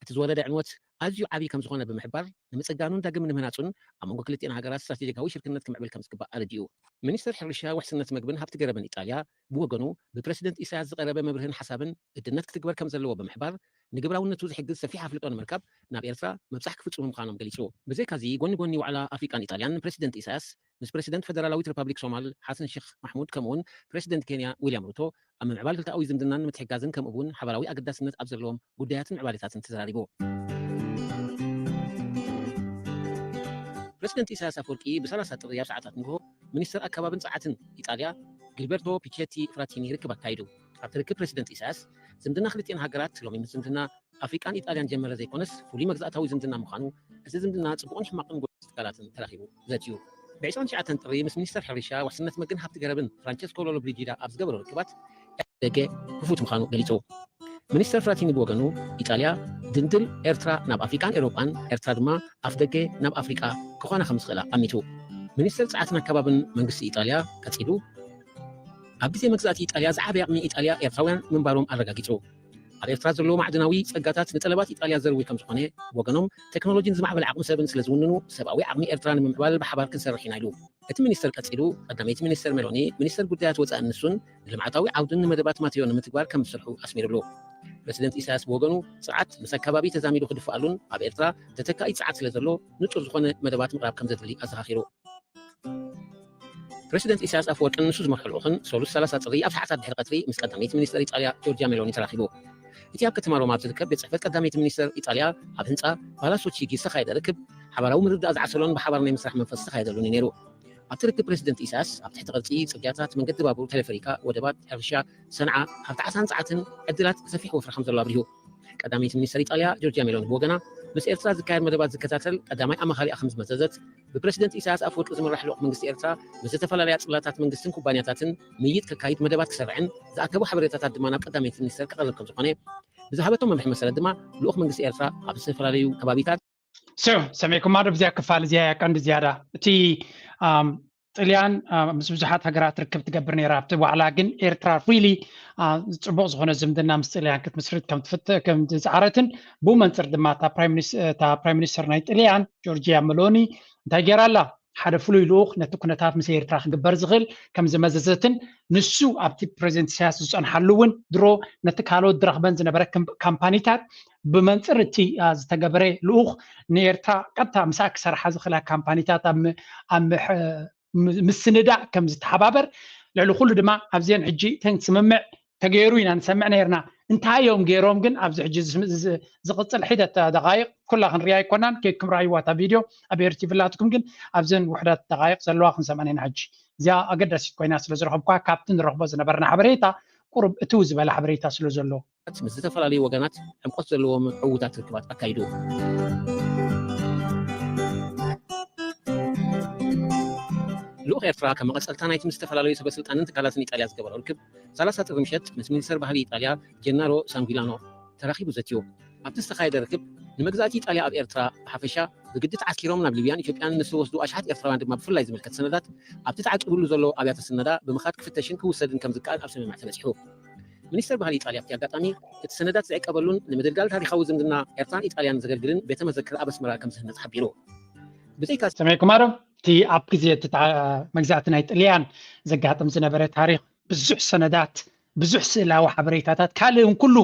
እቲ ዝወረደ ዕንወት ኣዝዩ ዓብዪ ከም ዝኾነ ብምሕባር ንምጽጋኑን ዳግም ንምህናጹን ኣብ መንጎ ክልቲኤን ሃገራት ስትራቴጂካዊ ሽርክነት ክምዕብል ከም ዝግባእ ኣረዲኡ። ሚኒስተር ሕርሻ ውሕስነት መግብን ሃብቲ ገረብን ኢጣልያ ብወገኑ ብፕረሲደንት ኢሳያስ ዝቐረበ መብርህን ሓሳብን ግድነት ክትግበር ከም ዘለዎ ብምሕባር ንግብራውነቱ ዝሕግዝ ሰፊሕ ኣፍልጦ ንምርካብ ናብ ኤርትራ ምብጻሕ ክፍጽሙ ምዃኖም ገሊጹ። ብዘይካዚ ጎኒ ጎኒ ዋዕላ ኣፍሪቃን ኢጣልያን ፕረሲደንት ኢሳያስ ምስ ፕረሲደንት ፈደራላዊት ሪፓብሊክ ሶማል ሓሰን ሸኽ ማሕሙድ ከምኡውን ፕረሲደንት ኬንያ ዊልያም ሩቶ ኣብ ምምዕባል ክልተኣዊ ዝምድናን ምትሕጋዝን ከምኡ እውን ሓባራዊ ኣገዳስነት ኣብ ዘለዎም ጉዳያትን ምዕባሌታትን ተዘራሪቡ። ፕረሲደንት ኢሳያስ ኣፈወርቂ ብ30 ጥሪ ኣብ ሰዓታት ንግሆ ሚኒስተር ኣከባብን ጸዓትን ኢጣልያ ጊልበርቶ ፒቸቲ ፍራቲኒ ርክብ ኣካይዱ። ኣብቲ ርክብ ፕረሲደንት ኢሳያስ ዝምድና ክልቲኤን ሃገራት ሎሚ ምስ ዝምድና ኣፍሪቃን ኢጣልያን ጀመረ ዘይኮነስ ፍሉይ መግዛእታዊ ዝምድና ምዃኑ፣ እዚ ዝምድና ጽቡቕን ሕማቕን ጎድኒ ትካላትን ተራኺቡ ዘትዩ። ብ29 ጥሪ ምስ ሚኒስተር ሕርሻ ውሕስነት መግብን ሃብቲ ገረብን ፍራንቸስኮ ሎሎ ብሪጂዳ ኣብ ዝገበሮ ርክባት ደገ ክፉት ምዃኑ ገሊጹ። ሚኒስተር ፍራቲኒ ብወገኑ ኢጣልያ ድልድል ኤርትራ ናብ ኣፍሪቃን ኤውሮጳን ኤርትራ ድማ ኣፍደገ ናብ ኣፍሪቃ ክኾና ከም ዝኽእላ ኣሚቱ። ሚኒስተር ጸዓትን ኣከባብን መንግስቲ ኢጣልያ ቀጺሉ ኣብ ግዜ መግዛእቲ ኢጣልያ ዝዓበየ ዓቕሚ ኢጣልያ ኤርትራውያን ምንባሮም ኣረጋጊጹ። ኣብ ኤርትራ ዘለዉ ማዕድናዊ ጸጋታት ንጠለባት ኢጣልያ ዘርዊ ከም ዝኾነ ብወገኖም ቴክኖሎጂን ዝማዕበለ ዓቕሚ ሰብን ስለ ዝውንኑ ሰብኣዊ ዓቕሚ ኤርትራ ንምምዕባል ብሓባር ክንሰርሕ ኢና ኢሉ። እቲ ሚኒስተር ቀጺሉ ቀዳመይቲ ሚኒስተር ሜሎኒ ሚኒስተር ጉዳያት ወጻእን ንሱን ንልምዓታዊ ዓውድን ንመደባት ማቴዮ ንምትግባር ከም ዝሰርሑ ኣስሚሩሉ። ፕረሲደንት ኢሳያስ ብወገኑ ጸዓት ምስ ኣከባቢ ተዛሚዱ ክድፍኣሉን ኣብ ኤርትራ ተተካኢ ጸዓት ስለ ዘሎ ንጹር ዝኾነ መደባት ምቕራብ ከም ዘድሊ ኣዘኻኺሩ። ፕረሲደንት ኢሳያስ ኣፈወርቅን ንሱ ዝመርሑ ልኡኽን ሰሉስ 30 ጥሪ ኣብ ሰዓታት ድሕሪ ቀትሪ ምስ ቀዳመይቲ ሚኒስተር ኢጣልያ ጆርጅያ ሜሎኒ ተራኺቡ። እቲ ኣብ ከተማ ሮማ ኣብ ዝርከብ ቤት ጽሕፈት ቀዳመይቲ ሚኒስተር ኢጣልያ ኣብ ህንጻ ፓላሶ ቺጊ ዝተኻየደ ርክብ ሓባራዊ ምርድዳእ ዝዓሰሎን ብሓባር ናይ ምስራሕ መንፈስ ዝተኻየደሉን እዩ ነይሩ። ኣብቲ ርክብ ፕረሲደንት ኢሳያስ ኣብ ትሕቲ ቅርጺ ጽርግያታት፣ መንገዲ ባቡር፣ ቴሌፈሪካ፣ ወደባት፣ ሕርሻ፣ ሰንዓ፣ ሃብቲ ዓሳን ጸዓትን ዕድላት ሰፊሕ ወፍሪ ከም ዘሎ ኣብሪሁ። ቀዳመይቲ ሚኒስተር ኢጣልያ ጆርጅያ ሜሎኒ ብወገና ምስ ኤርትራ ዝካየድ መደባት ዝከታተል ቀዳማይ ኣማኻሪኣ ከም ዝመዘዘት ብፕረሲደንት ኢሳያስ ኣፈወርቂ ዝምራሕ ልኡኽ መንግስቲ ኤርትራ ምስ ዝተፈላለያ ጽላታት መንግስትን ኩባንያታትን ምይይጥ ከካይድ መደባት ክሰርዕን ዝኣከቦ ሓበሬታታት ድማ ናብ ቀዳመይቲ ሚኒስተር ክቐርብ ከም ዝኾነ ብዝሃበቶ መምርሒ መሰረት ድማ ልኡኽ መንግስቲ ኤርትራ ኣብ ዝተፈላለዩ ከባቢታት ሰው ሰሚዕኩማ ዶ? ብዚያ ክፋል እዚኣ እያ ቀንዲ ዝያዳ እቲ ኣም፣ ጥልያን አ፣ ምስ ብዙሓት ሃገራት ርክብ ትገብር ነይራ ኣብቲ ዋዕላ ግን ኤርትራ ሪሊ አ፣ ጽቡቕ ዝኾነ ዝምድና ምስ ጥልያን ክትምስርት ከም ትፍት ከም ዝጸዓረትን ብኡ መንጽር ድማ እታ ፕራይም ሚኒስ- እታ ፕራይም ሚኒስተር ናይ ጥልያን ጆርጂያ መሎኒ እንታይ ገይራ ኣላ ሓደ ፍሉይ ልኡኽ ነቲ ኩነታት ምስ ኤርትራ ክግበር ዝኽእል ከም ዝመዘዘትን ንሱ ኣብቲ ፕሬዚደንት ኢሳያስ ዝጸንሓሉ እውን ድሮ ነቲ ካልኦት ዝረኽበን ዝነበረ ክም- ካምፓኒታት ብመንፅር እቲ አ፣ ዝተገበረ ልኡኽ ንኤርትራ ቀጥታ ምስኣ ክሰርሓ ዝኽእላ ካምፓኒታት ኣብ ም- ኣብ ምሕ- ም- ምስንዳእ ከም ዝተሓባበር ልዕሊ ኩሉ ድማ ኣብዚአን ሕጂ እተን ስምምዕ ተገይሩ ኢና ንሰምዕ ነይርና እንታይ እዮም ገይሮም ግን ኣብዚ ሕጂ ዝስ- ዝ- ዝቕፅል ሒደት ደቃይቕ ኩላ ክንሪኣ ኣይኮናን ከይድኩም ረኣይዋ እታ ቪድዮ ኣብ ኤርቲቪ ላትኩም ግን ኣብዘን ውሕዳት ደቃይቕ ዘለዋ ክንሰምዐን ኢና ሕጂ እዚኣ ኣገዳሲት ኮይና ስለ ዝረኸብኳ ካብቲ ንረኽቦ ዝነበርና ሓበሬታ ቁሩብ እትው ዝበለ ሓበሬታ ስለ ዘሎ ምስ ዝተፈላለዩ ወገናት ዕምቆት ዘለዎም ዕዉታት ርክባት ኣካይዱ። ልኡኽ ኤርትራ ከም መቐጸልታ ናይቲ ምስ ዝተፈላለዩ ሰበ ስልጣንን ትካላትን ኢጣልያ ዝገበሮ ርክብ 30 ጥሪ ምሸት ምስ ሚኒስተር ባህሊ ኢጣልያ ጀናሮ ሳንቪላኖ ተራኺቡ ዘትዩ። ኣብቲ ዝተኻየደ ርክብ ንመግዛእቲ ኢጣልያ ኣብ ኤርትራ ብሓፈሻ ብግዲ ተዓስኪሮም ናብ ሊብያን ኢትዮጵያን ንዝተወስዱ ኣሽሓት ኤርትራውያን ድማ ብፍላይ ዝምልከት ሰነዳት ኣብቲ ተዓቂቡሉ ዘሎ ኣብያተ ስነዳ ብምኻድ ክፍተሽን ክውሰድን ከም ዝከኣል ኣብ ስምምዕ ተበጺሑ። ሚኒስተር ባህሊ ኢጣልያ ኣብቲ ኣጋጣሚ እቲ ሰነዳት ዝዕቀበሉን ንምድልዳል ታሪኻዊ ዝምድና ኤርትራን ኢጣልያን ዘገልግልን ቤተ መዘክር ኣብ ኣስመራ ከም ዝህነጽ ሓቢሩ። ብዘይካ ሰማይ ኩማሮ እቲ ኣብ ግዜ እቲ ተዓ- መግዛእቲ ናይ ጥልያን ዘጋጥም ዝነበረ ታሪኽ ብዙሕ ሰነዳት ብዙሕ ስእላዊ ሓበሬታታት ካልእ እውን ኩሉ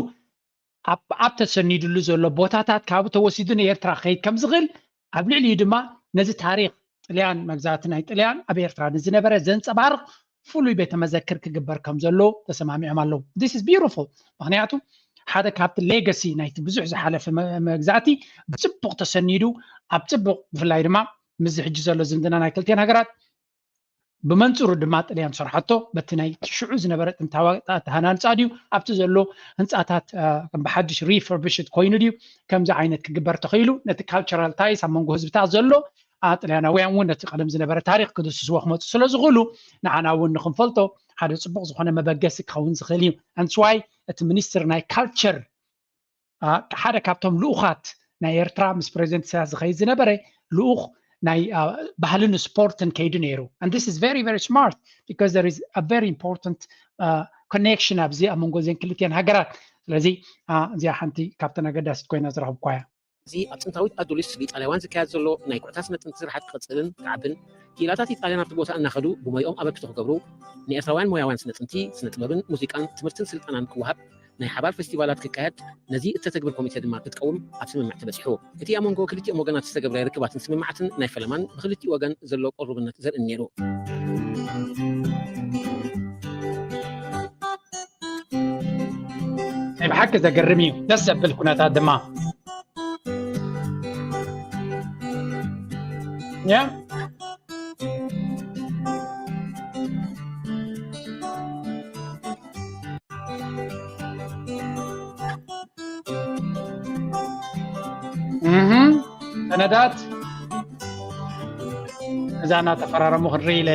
ኣብ ኣብ ተሰኒድሉ ዘሎ ቦታታት ካብኡ ተወሲዱ ንኤርትራ ክኸይድ ከም ዝኽእል ኣብ ልዕሊኡ ድማ ነዚ ታሪኽ ጥልያን መግዛእቲ ናይ ጥልያን ኣብ ኤርትራ ንዝነበረ ዘንጸባርቕ ፍሉይ ቤተ መዘክር ክግበር ከም ዘሎ ተሰማሚዖም ኣለዉ። This is beautiful። ምክንያቱ ሓደ ካብቲ ሌጋሲ ናይቲ ብዙሕ ዝሓለፈ መ- መግዛእቲ ብጽቡቕ ተሰኒዱ ኣብ ጽቡቕ ብፍላይ ድማ ምስዚ ሕጂ ዘሎ ዝምድና ናይ ክልቲአን ሃገራት ብመንፅሩ ድማ ጥልያን ዝሰርሓቶ በቲ ናይ ሽዑ ዝነበረ ጥንታዊ ኣተሃናንፃ ድዩ ኣብቲ ዘሎ ህንፃታት ከም ብሓድሽ ሪፈርብሽድ ኮይኑ ድዩ ከምዚ ዓይነት ክግበር ተኽኢሉ ነቲ ካልቸራል ታይስ ኣብ መንጎ ህዝብታት ዘሎ ጥልያናውያን እውን ነቲ ቀደም ዝነበረ ታሪክ ክድስስዎ ክመፁ ስለ ዝኽእሉ ንዓና እውን ንክንፈልጦ ሓደ ፅቡቅ ዝኾነ መበገሲ ክኸውን ዝኽእል እዩ ኣንስዋይ እቲ ሚኒስትር ናይ ካልቸር ሓደ ካብቶም ልኡኻት ናይ ኤርትራ ምስ ፕሬዚደንት ኢሳያስ ዝኸይድ ዝነበረ ልኡኽ ናይ ባህልን ስፖርትን ከይዱ ነይሩ and this is very very smart because there is a very important connection ኣብዚ ኣብ መንጎ ዘን ክልቲአን ሃገራት ስለዚ እዚኣ ሓንቲ ካብተን ኣገዳሲት ኮይና ዝረኸብኳ እያ እዚ ኣብ ጥንታዊት ኣዱሊስ ብኢጣልያውያን ዝካየድ ዘሎ ናይ ኩዕታ ስነ ጥንቲ ስርሓት ክቕጽልን ክዓብን ክኢላታት ኢጣልያን ኣብቲ ቦታ እናኸዱ ብሞይኦም ኣበርክቶ ክገብሩ ንኤርትራውያን ሞያውያን ስነ ጥንቲ ስነ ጥበብን ሙዚቃን ትምህርትን ስልጠናን ክወሃብ ናይ ሓባር ፌስቲቫላት ክካየድ ነዚ እተተግብር ኮሚቴ ድማ ክትቀውም ኣብ ስምምዕ ተበጺሑ። እቲ ኣብ መንጎ ክልቲኦም ወገናት ዝተገብረ ርክባትን ስምምዓትን ናይ ፈለማን ብክልቲኡ ወገን ዘሎ ቅሩብነት ዘርእን ነይሩ። ናይ ብሓቂ ዘገርም እዩ ደስ ዘብል ኩነታት ድማ ያ ሰነዳት እዛ እናተፈራረሙ ክንርኢ ኢለ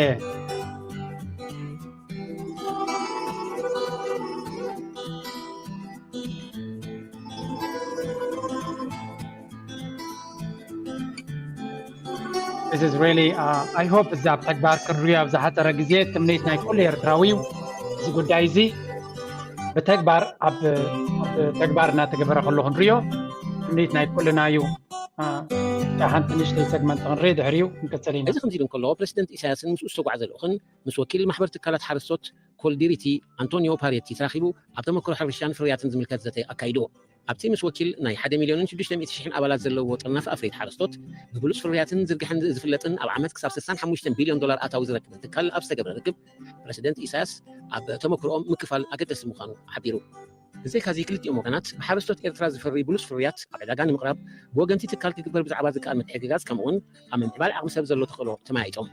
This is really, uh, I hope እዚ ኣብ ተግባር ክርዩ ኣብ ዝሓፀረ ግዜ ትምኒት ናይ ኩሉ ኤርትራዊ እዩ እዚ ጉዳይ እዚ ብተግባር ኣብ ተግባር እናተገበረ ከሎ ክንርዮ ትምኒት ናይ ኩልና እዩ ሓንቲ ንእሽተይ ሰግመንት ክንርኢ ድሕሪኡ ክንቅፅል ኢና እዚ ከምዚ ኢሉ እንከሎ ፕረዚደንት ኢሳያስን ምስኡ ዝተጓዕዘ ልኡኽን ምስ ወኪል ማሕበር ትካላት ሓረስቶት ኮልዲሪቲ ኣንቶኒዮ ፓሬቲ ተራኺቡ ኣብ ተመክሮ ሕርሻን ፍርያትን ዝምልከት ዘተ ኣካይዱ ኣብቲ ምስ ወኪል ናይ ሓደ ሚልዮንን ሽዱሽተ ሚእቲ ሽሕን ኣባላት ዘለውዎ ጥርናፈ ኣፍሪት ሓረስቶት ብብሉፅ ፍርያትን ዝርግሐን ዝፍለጥን ኣብ ዓመት ክሳብ ስሳን ሓሙሽተን ቢልዮን ዶላር ኣታዊ ዝረክብን ትካል ኣብ ዝተገብረ ርክብ ፕረሲደንት ኢሳያስ ኣብ ተመክሮኦም ምክፋል ኣገደሲ ምዃኑ ሓቢሩ። ብዘይካዚ ክልቲኦም ወገናት ብሓረስቶት ኤርትራ ዝፈሪ ብሉፅ ፍርያት ኣብ ዕዳጋ ንምቕራብ ብወገንቲ ትካል ክግበር ብዛዕባ ዝከኣል ምትሕግጋዝ ከምኡውን ኣብ ምምዕባል ዓቕሚ ሰብ ዘሎ ተኽእሎ ተመያይጦም።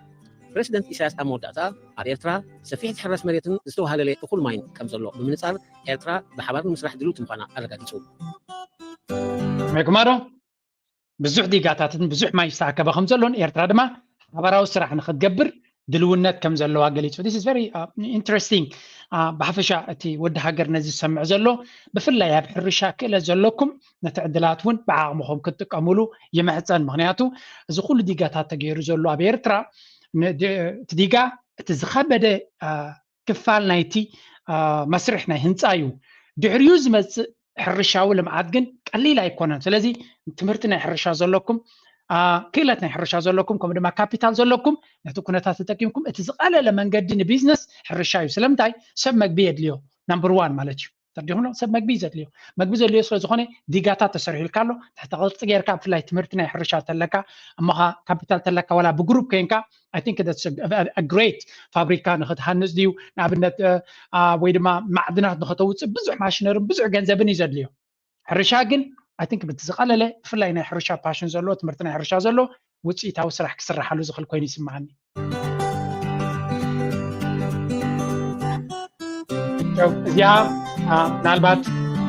ፕረሲደንት ኢሳያስ ኣብ መወዳእታ ኣብ ኤርትራ ሰፊሕ ዝሕረስ መሬትን ዝተዋሃለለ እኹል ማይን ከም ዘሎ ብምንጻር ኤርትራ ብሓባር ንምስራሕ ድልውቲ ምዃና ኣረጋጊጹ። መግማዶ ብዙሕ ዲጋታትን ብዙሕ ማይ ዝተኣከበ ከም ዘሎን ኤርትራ ድማ ሓባራዊ ስራሕ ንክትገብር ድልውነት ከም ዘለዋ ገሊጹ። This is very interesting። ብሓፈሻ እቲ ወዲ ሃገር ነዚ ዝሰምዕ ዘሎ ብፍላይ ኣብ ሕርሻ ክእለት ዘለኩም ነቲ ዕድላት እውን ብዓቕምኹም ክትጥቀሙሉ ይምሕጸን። ምኽንያቱ እዚ ኩሉ ዲጋታት ተገይሩ ዘሎ ኣብ ኤርትራ እቲ ዲጋ እቲ ዝኸበደ ክፋል ናይቲ መስርሕ ናይ ህንፃ እዩ። ድሕሪኡ ዝመፅእ ሕርሻዊ ልምዓት ግን ቀሊል ኣይኮነን። ስለዚ ትምህርቲ ናይ ሕርሻ ዘለኩም ክእለት ናይ ሕርሻ ዘለኩም ከምኡ ድማ ካፒታል ዘለኩም ነቲ ኩነታት ተጠቂምኩም እቲ ዝቐለለ መንገዲ ንቢዝነስ ሕርሻ እዩ። ስለምንታይ ሰብ መግቢ የድልዮ ናምበር ዋን ማለት እዩ። ተርዲኹም ሰብ መግቢ ዘድልዮ መግቢ ዘድልዮ ስለ ዝኾነ ዲጋታት ተሰሪሑልካ ኣሎ ትሕተ ቅርፂ ጌርካ ብፍላይ ትምህርቲ ናይ ሕርሻ ተለካ እሞኻ ካፒታል ተለካ ዋላ ብግሩፕ ኮይንካ I think that's a, a, a great ፋብሪካ ንክትሃንፅ ድዩ ንኣብነት ወይ ድማ ማዕድናት ንክተውፅእ ብዙሕ ማሽነርን ብዙሕ ገንዘብን እዩ ዘድልዮ ሕርሻ ግን I think ብቲ ዝቀለለ ብፍላይ ናይ ሕርሻ ፓሽን ዘለዎ ትምህርቲ ናይ ሕርሻ ዘሎ ውፅኢታዊ ስራሕ ክስራሓሉ ዝኽእል ኮይኑ ይስምዓኒ እዚኣ ምናልባት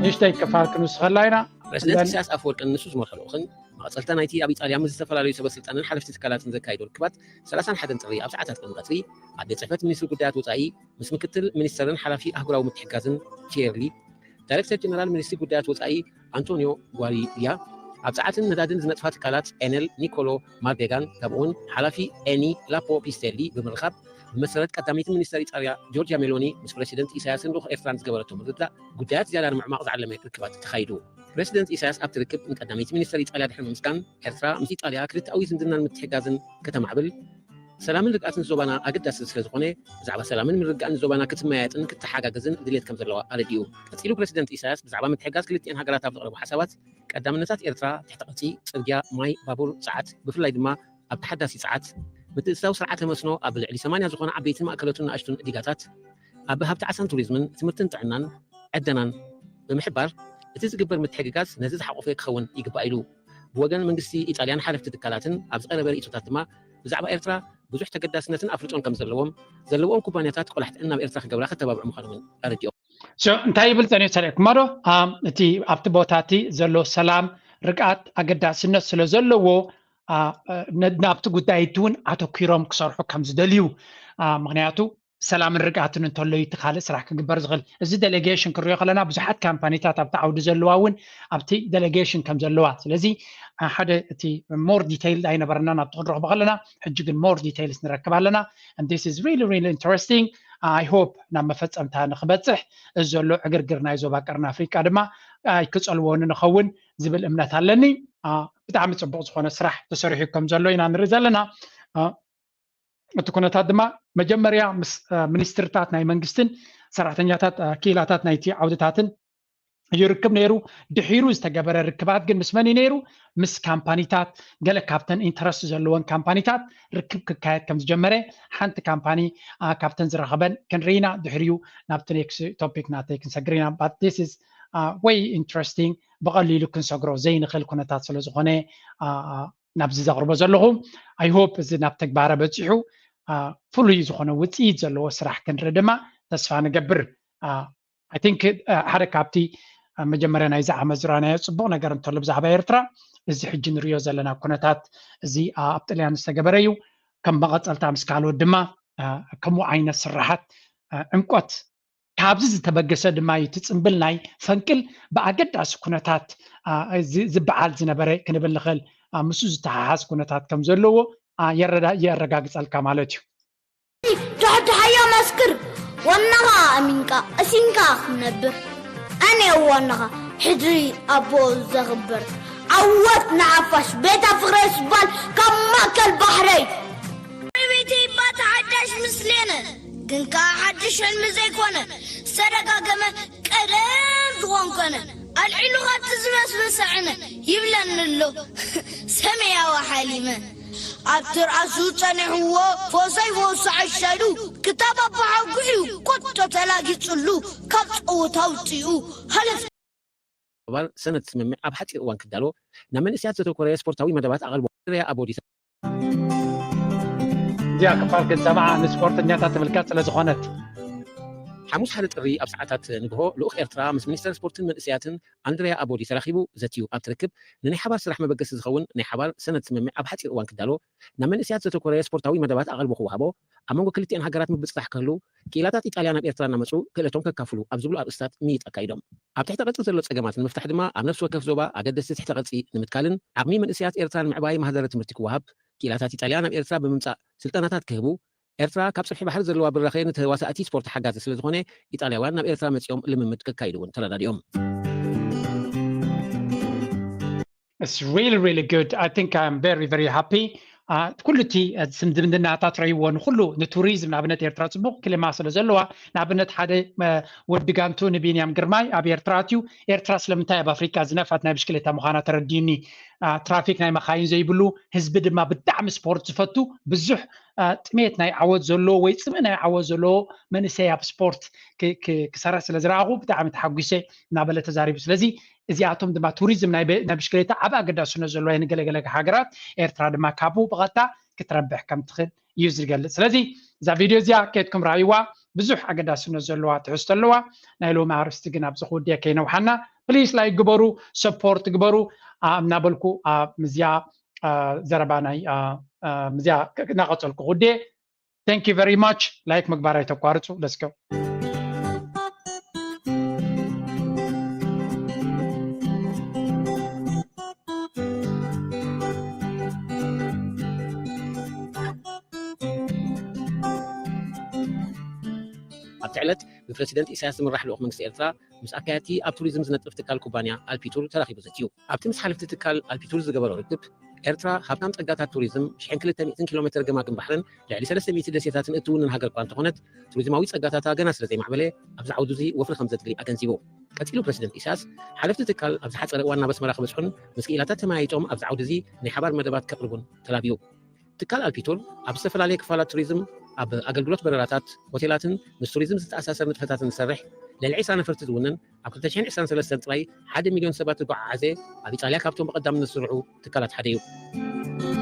ንእሽተይ ክፋል ክንውስኸላ ኢና ፕረዚደንት ኢሳያስ ኣፈወርቅን ንሱ ዝመርሐ ልኡኽን መቐፀልታ ናይቲ ኣብ ኢጣልያ ምስ ዝተፈላለዩ ሰበ ስልጣንን ሓለፍቲ ትካላትን ዘካይዶ ርክባት ሰላሳን ሓደን ጥሪ ኣብ ሰዓታት ቅድሚ ቀትሪ ኣብ ቤት ፅሕፈት ሚኒስትሪ ጉዳያት ወፃኢ ምስ ምክትል ሚኒስተርን ሓላፊ ኣህጉራዊ ምትሕጋዝን ቲየርሊ ዳይሬክተር ጀነራል ሚኒስትሪ ጉዳያት ወፃኢ ኣንቶኒዮ ጓሪያ ኣብ ጸዓትን ነዳድን ዝነጥፋ ትካላት ኤነል ኒኮሎ ማርዴጋን ከምኡውን ሓላፊ ኤኒ ላፖ ፒስቴሊ ብምርኻብ፣ ብመሰረት ቀዳመይቲ ሚኒስተር ኢጣልያ ጆርጅያ ሜሎኒ ምስ ፕረሲደንት ኢሳያስን ልኡኽ ኤርትራን ዝገበረቶ ምርድዳእ ጉዳያት ዝያዳ ንምዕማቕ ዝዓለመ ርክባት ተኻይዱ። ፕረሲደንት ኢሳያስ ኣብቲ ርክብ ንቀዳመይቲ ሚኒስተር ኢጣልያ ድሕሪ ምምስጋን፣ ኤርትራ ምስ ኢጣልያ ክልተኣዊ ዝምድናን ምትሕጋዝን ከተማዕብል፣ ሰላምን ርግኣትን ዞባና ኣገዳሲ ስለ ዝኾነ፣ ብዛዕባ ሰላምን ምርግጋእን ዞባና ክትመያየጥን ክትተሓጋገዝን ድሌት ከም ዘለዋ ኣረዲኡ። ቀጺሉ ፕረሲደንት ኢሳያስ ብዛዕባ ምትሕጋዝ ክልቲኤን ሃገራት ኣብ ዘቕረቦ ሓሳባት፣ ቀዳምነታት ኤርትራ ትሕቲ ቅርጺ፣ ጽርግያ፣ ማይ፣ ባቡር፣ ጸዓት፣ ብፍላይ ድማ ኣብ ተሓዳሲ ጸዓት፣ ምትእትታው ስርዓተ መስኖ ኣብ ልዕሊ ሰማንያ ዝኾና ዓበይትን ማእከሎትን ንኣሽቱን ዲጋታት፣ ኣብ ሃብቲ ዓሳን ቱሪዝምን ትምህርትን ጥዕናን ዕደናን ብምሕባር፣ እቲ ዝግበር ምትሕግጋዝ ነዚ ዝሓቖፈ ክኸውን ይግባእ ኢሉ። ብወገን መንግስቲ ኢጣልያን ሓለፍቲ ትካላትን ኣብ ዝቐረበ ርእይቶታት ድማ ብዛዕባ ኤርትራ ብዙሕ ተገዳስነትን ኣፍልጦን ከም ዘለዎም፣ ዘለዎም ኩባንያታት ቆላሕትአን ናብ ኤርትራ ክገብራ ከተባብዑ ምዃኖምን ኣረዲኦም። So እንታይ ይብል ጸኒሑ ሰሪዕኩማ ዶ? ኣም፣ እቲ ኣብቲ ቦታ እቲ ዘሎ ሰላም፣ ርግኣት ኣገዳስነት ስለ ዘለዎ፣ ኣ፣ ነ- ናብቲ ጉዳይ እቲ እውን ኣተኪሮም ክሰርሑ ከም ዝደልዩ፣ ኣ፣ ምክንያቱ ሰላምን ርግኣትን እንተሎ እዩ እቲ ካልእ ስራሕ ክግበር ዝኽእል። እዚ ዴሌጌሽን ክንሪኦ ከለና ብዙሓት ካምፓኒታት ኣብቲ ዓውዲ ዘለዋ እውን ኣብቲ ዴሌጌሽን ከም ዘለዋ፣ ስለዚ ኣ፣ ሓደ እቲ more detail ኣይነበረናን ኣብቲ ክንረኽቦ ከለና፣ ሕጂ ግን more details ንረክብ ኣለና። And this is really really interesting. I hope ናብ መፈጸምታ ንክበጽሕ፣ እዚ ዘሎ ዕግርግር ናይ ዞባ ቀርኒ ኣፍሪቃ ድማ ኣይክጸልዎ ንኸውን ዝብል እምነት ኣለኒ። ኣ፣ ብጣዕሚ ጽቡቕ ዝኾነ ስራሕ ተሰሪሑ ከም ዘሎ ኢና ንርኢ ዘለና። ኣ፣ እቲ ኩነታት ድማ መጀመርያ ምስ ኣ፣ ሚኒስትርታት ናይ መንግስትን ሰራሕተኛታት ኣ፣ ክኢላታት ናይቲ ዓውድታትን ይርክብ ነይሩ። ድሒሩ ዝተገበረ ርክባት ግን ምስ መን እዩ ነይሩ? ምስ ካምፓኒታት፣ ገለ ካብተን ኢንተረስት ዘለወን ካምፓኒታት ርክብ ክካየድ ከም ዝጀመረ፣ ሓንቲ ካምፓኒ ኣ፣ ካብተን ዝረኸበን ክንርኢ ኢና። ድሕሪኡ ናብቲ ኔክስት ቶፒክ ናተይ ክንሰግር ኢና። But this is ኣ፣ way interesting፣ ብቐሊሉ ክንሰግሮ ዘይንኽእል ኩነታት ስለ ዝኾነ፣ ኣ፣ ኣ፣ ናብዚ ዘቕርቦ ዘለኹ። I hope እዚ ናብ ተግባረ በጺሑ ኣ፣ ፍሉይ ዝኾነ ውጽኢት ዘለዎ ስራሕ ክንርኢ ድማ ተስፋ ንገብር። ኣ፣ I think እ፣ ሓደ ካብቲ ኣብ መጀመርያ ናይዚ ዓመት ዝረኣናዮ ጽቡቕ ነገር እንተሎ ብዛዕባ ኤርትራ፣ እዚ ሕጂ ንሪኦ ዘለና ኩነታት እዚ ኣብ ጥልያን ዝተገበረ እዩ። ከም መቐጸልታ ምስ ካልኦት ድማ እ፣ ከምኡ ዓይነት ስራሓት እ፣ ዕምቆት ካብዚ ዝተበገሰ ድማ እዩ እቲ ጽምብል ናይ ፈንቅል ብኣገዳሲ ኩነታት እ፣ ዚ- ዝበዓል ዝነበረ ክንብል ንኽእል። እ፣ ምስኡ ዝተሓሓዝ ኩነታት ከም ዘለዎ እ፣ የረዳ- የረጋግጸልካ ማለት እዩ። ዳሕዳሕያ መስክር ዋናኻ ኣሚንካ እሲንካ ክነብር ኣነ ዋናኻ ሕድሪ ኣቦ ዘኽብር ዓወት ንዓፋሽ ቤታ ፍቕረ ስባል ካብ ማእከል ባሕረይ ቤተይ ባታ ሓዳሽ ምስሌነ ግን ከዓ ሓድሽ ሕልሚ ዘይኮነ ዝተደጋገመ ቀደም ዝኾንኮነ ኣልዒሉ ካብቲ ዝመስሎ ሰዕነ ይብለኒ ኣሎ ሰመያዊ ሓሊመ ኣብ ትርኣሱ ጸኒሕዎ ፎሰይ ፎሱ ዓሻዱ ክታብ ኣባሓጉ እዩ ኮቶ ተላጊጹሉ ካብ ጸወታ ኣውጺኡ ሃለፍ ኣባል ሰነድ ስምምዕ ኣብ ሓፂር እዋን ክዳሎ ናብ መንእሰያት ዘተኮረ ስፖርታዊ መደባት ኣቐልቦ ሪያ ኣቦዲ እዚኣ ክፋል ክንሰምዓ ንስፖርተኛታት ትምልከት ስለ ዝኾነት ሓሙስ ሓደ ጥሪ ኣብ ሰዓታት ንግሆ ልኡኽ ኤርትራ ምስ ሚኒስተር ስፖርትን መንእሰያትን ኣንድሪያ ኣቦዲ ተራኺቡ ዘትዩ ኣብቲ ርክብ ንናይ ሓባር ስራሕ መበገሲ ዝኸውን ናይ ሓባር ሰነድ ስምምዕ ኣብ ሓፂር እዋን ክዳሎ ናብ መንእሰያት ዘተኮረ ስፖርታዊ መደባት ኣቐልቦ ክወሃቦ ኣብ መንጎ ክልቲኤን ሃገራት ምብፅፃሕ ክህሉ ክኢላታት ኢጣልያ ናብ ኤርትራ እናመፁ ክእለቶም ከካፍሉ ኣብ ዝብሉ ኣርእስታት ምይይጥ ኣካይዶም ኣብ ትሕተ ቅርፂ ዘሎ ፀገማት ንምፍታሕ ድማ ኣብ ነፍሲ ወከፍ ዞባ ኣገደስቲ ትሕተ ቅርፂ ንምትካልን ዓቕሚ መንእሰያት ኤርትራ ንምዕባይ ማህደረ ትምህርቲ ክወሃብ ክኢላታት ኢጣልያ ናብ ኤርትራ ብምምፃእ ስልጠናታት ክህቡ ኤርትራ ካብ ጽፍሒ ባሕሪ ዘለዋ ብራኸ ንተዋሳእቲ ስፖርት ሓጋዚ ስለ ዝኾነ ኢጣልያውያን ናብ ኤርትራ መጺኦም ልምምድ ከካይዱ እውን ተረዳዲኦም። It's really really good. I think I'm very very happy. ኩሉ እቲ ዝምድናታት ረይዎ ንኩሉ ንቱሪዝም ንኣብነት ኤርትራ ፅቡቅ ክሊማ ስለ ዘለዋ ንኣብነት ሓደ ወዲ ጋንቱ ንቢንያም ግርማይ ኣብ ኤርትራ ኣትዩ ኤርትራ ስለምንታይ ኣብ ኣፍሪካ ዝነፍዐት ናይ ብሽክሌታ ምዃና ተረዲዩኒ ትራፊክ ናይ መካይን ዘይብሉ ህዝቢ ድማ ብጣዕሚ ስፖርት ዝፈቱ ብዙሕ ጥሜት ናይ ዓወት ዘለዎ ወይ ፅምእ ናይ ዓወት ዘለዎ መንእሰይ ኣብ ስፖርት ክሰርሕ ስለ ዝረኣኹ ብጣዕሚ ተሓጒሰ እናበለ ተዛሪቡ ስለዚ እዚኣቶም ድማ ቱሪዝም ናይ ብሽክሌታ ዓብ ኣገዳስነት ዘለዎ ንገለገለ ሃገራት ኤርትራ ድማ ካብኡ ብቐጥታ ክትረብሕ ከም ትኽእል እዩ ዝገልፅ ስለዚ እዛ ቪድዮ እዚኣ ከድኩም ረኣይዋ ብዙሕ ኣገዳስነት ዘለዋ ትሕዝቶ ኣለዋ ናይ ሎሚ ኣርስቲ ግን ኣብዚ ክውድየ ከይነውሓና ፕሊስ ላይክ ግበሩ ሰፖርት ግበሩ እናበልኩ ምዝያ ዘረባ ናይ ምዝያ እናቐፀልኩ ክውድየ thank you very much like ምግባር ኣይተቋርፁ let's go እቲ ዕለት ብፕረሲደንት ኢሳያስ ዝምራሕ ልኡኽ መንግስቲ ኤርትራ ምስ ኣካየድቲ ኣብ ቱሪዝም ዝነጥፍ ትካል ኩባንያ ኣልፒቱር ተራኺቡ ዘትዩ። ኣብቲ ምስ ሓለፍቲ ትካል ኣልፒቱር ዝገበሮ ርክብ፣ ኤርትራ ሃብታም ጸጋታት ቱሪዝም፣ ሽሕን ክልተ ሚእትን ኪሎ ሜትር ገማግም ባሕርን ልዕሊ ሰለስተ ሚእቲ ደሴታትን እትውንን ሃገር እኳ እንተኾነት፣ ቱሪዝማዊ ጸጋታታ ገና ስለ ዘይማዕበለ ኣብዚ ዓውዲ እዚ ወፍሪ ከም ዘድሊ ኣገንዚቡ። ቀጺሉ ፕረሲደንት ኢሳያስ፣ ሓለፍቲ ትካል ኣብ ዝሓጸረ እዋን ናብ ኣስመራ ክበጽሑን ምስ ክኢላታት ተመያይጦም ኣብዚ ዓውዲ እዚ ናይ ሓባር መደባት ከቕርቡን ተላብዩ። ትካል ኣልፒቱር ኣብ ዝተፈላለየ ክፋላት ቱሪዝም፣ ኣብ ኣገልግሎት በረራታት፣ ሆቴላትን ምስ ቱሪዝም ዝተኣሳሰር ንጥፈታትን ዝሰርሕ፣ ልዕሊ ዕስራ ነፈርቲ ዝውንን፣ ኣብ ክልተ ሽሕን ዕስራን ሰለስተን ጥራይ ሓደ ሚልዮን ሰባት ዘጓዓዓዘ፣ ኣብ ኢጣልያ ካብቶም ብቐዳምነት ዝስርዑ ትካላት ሓደ እዩ።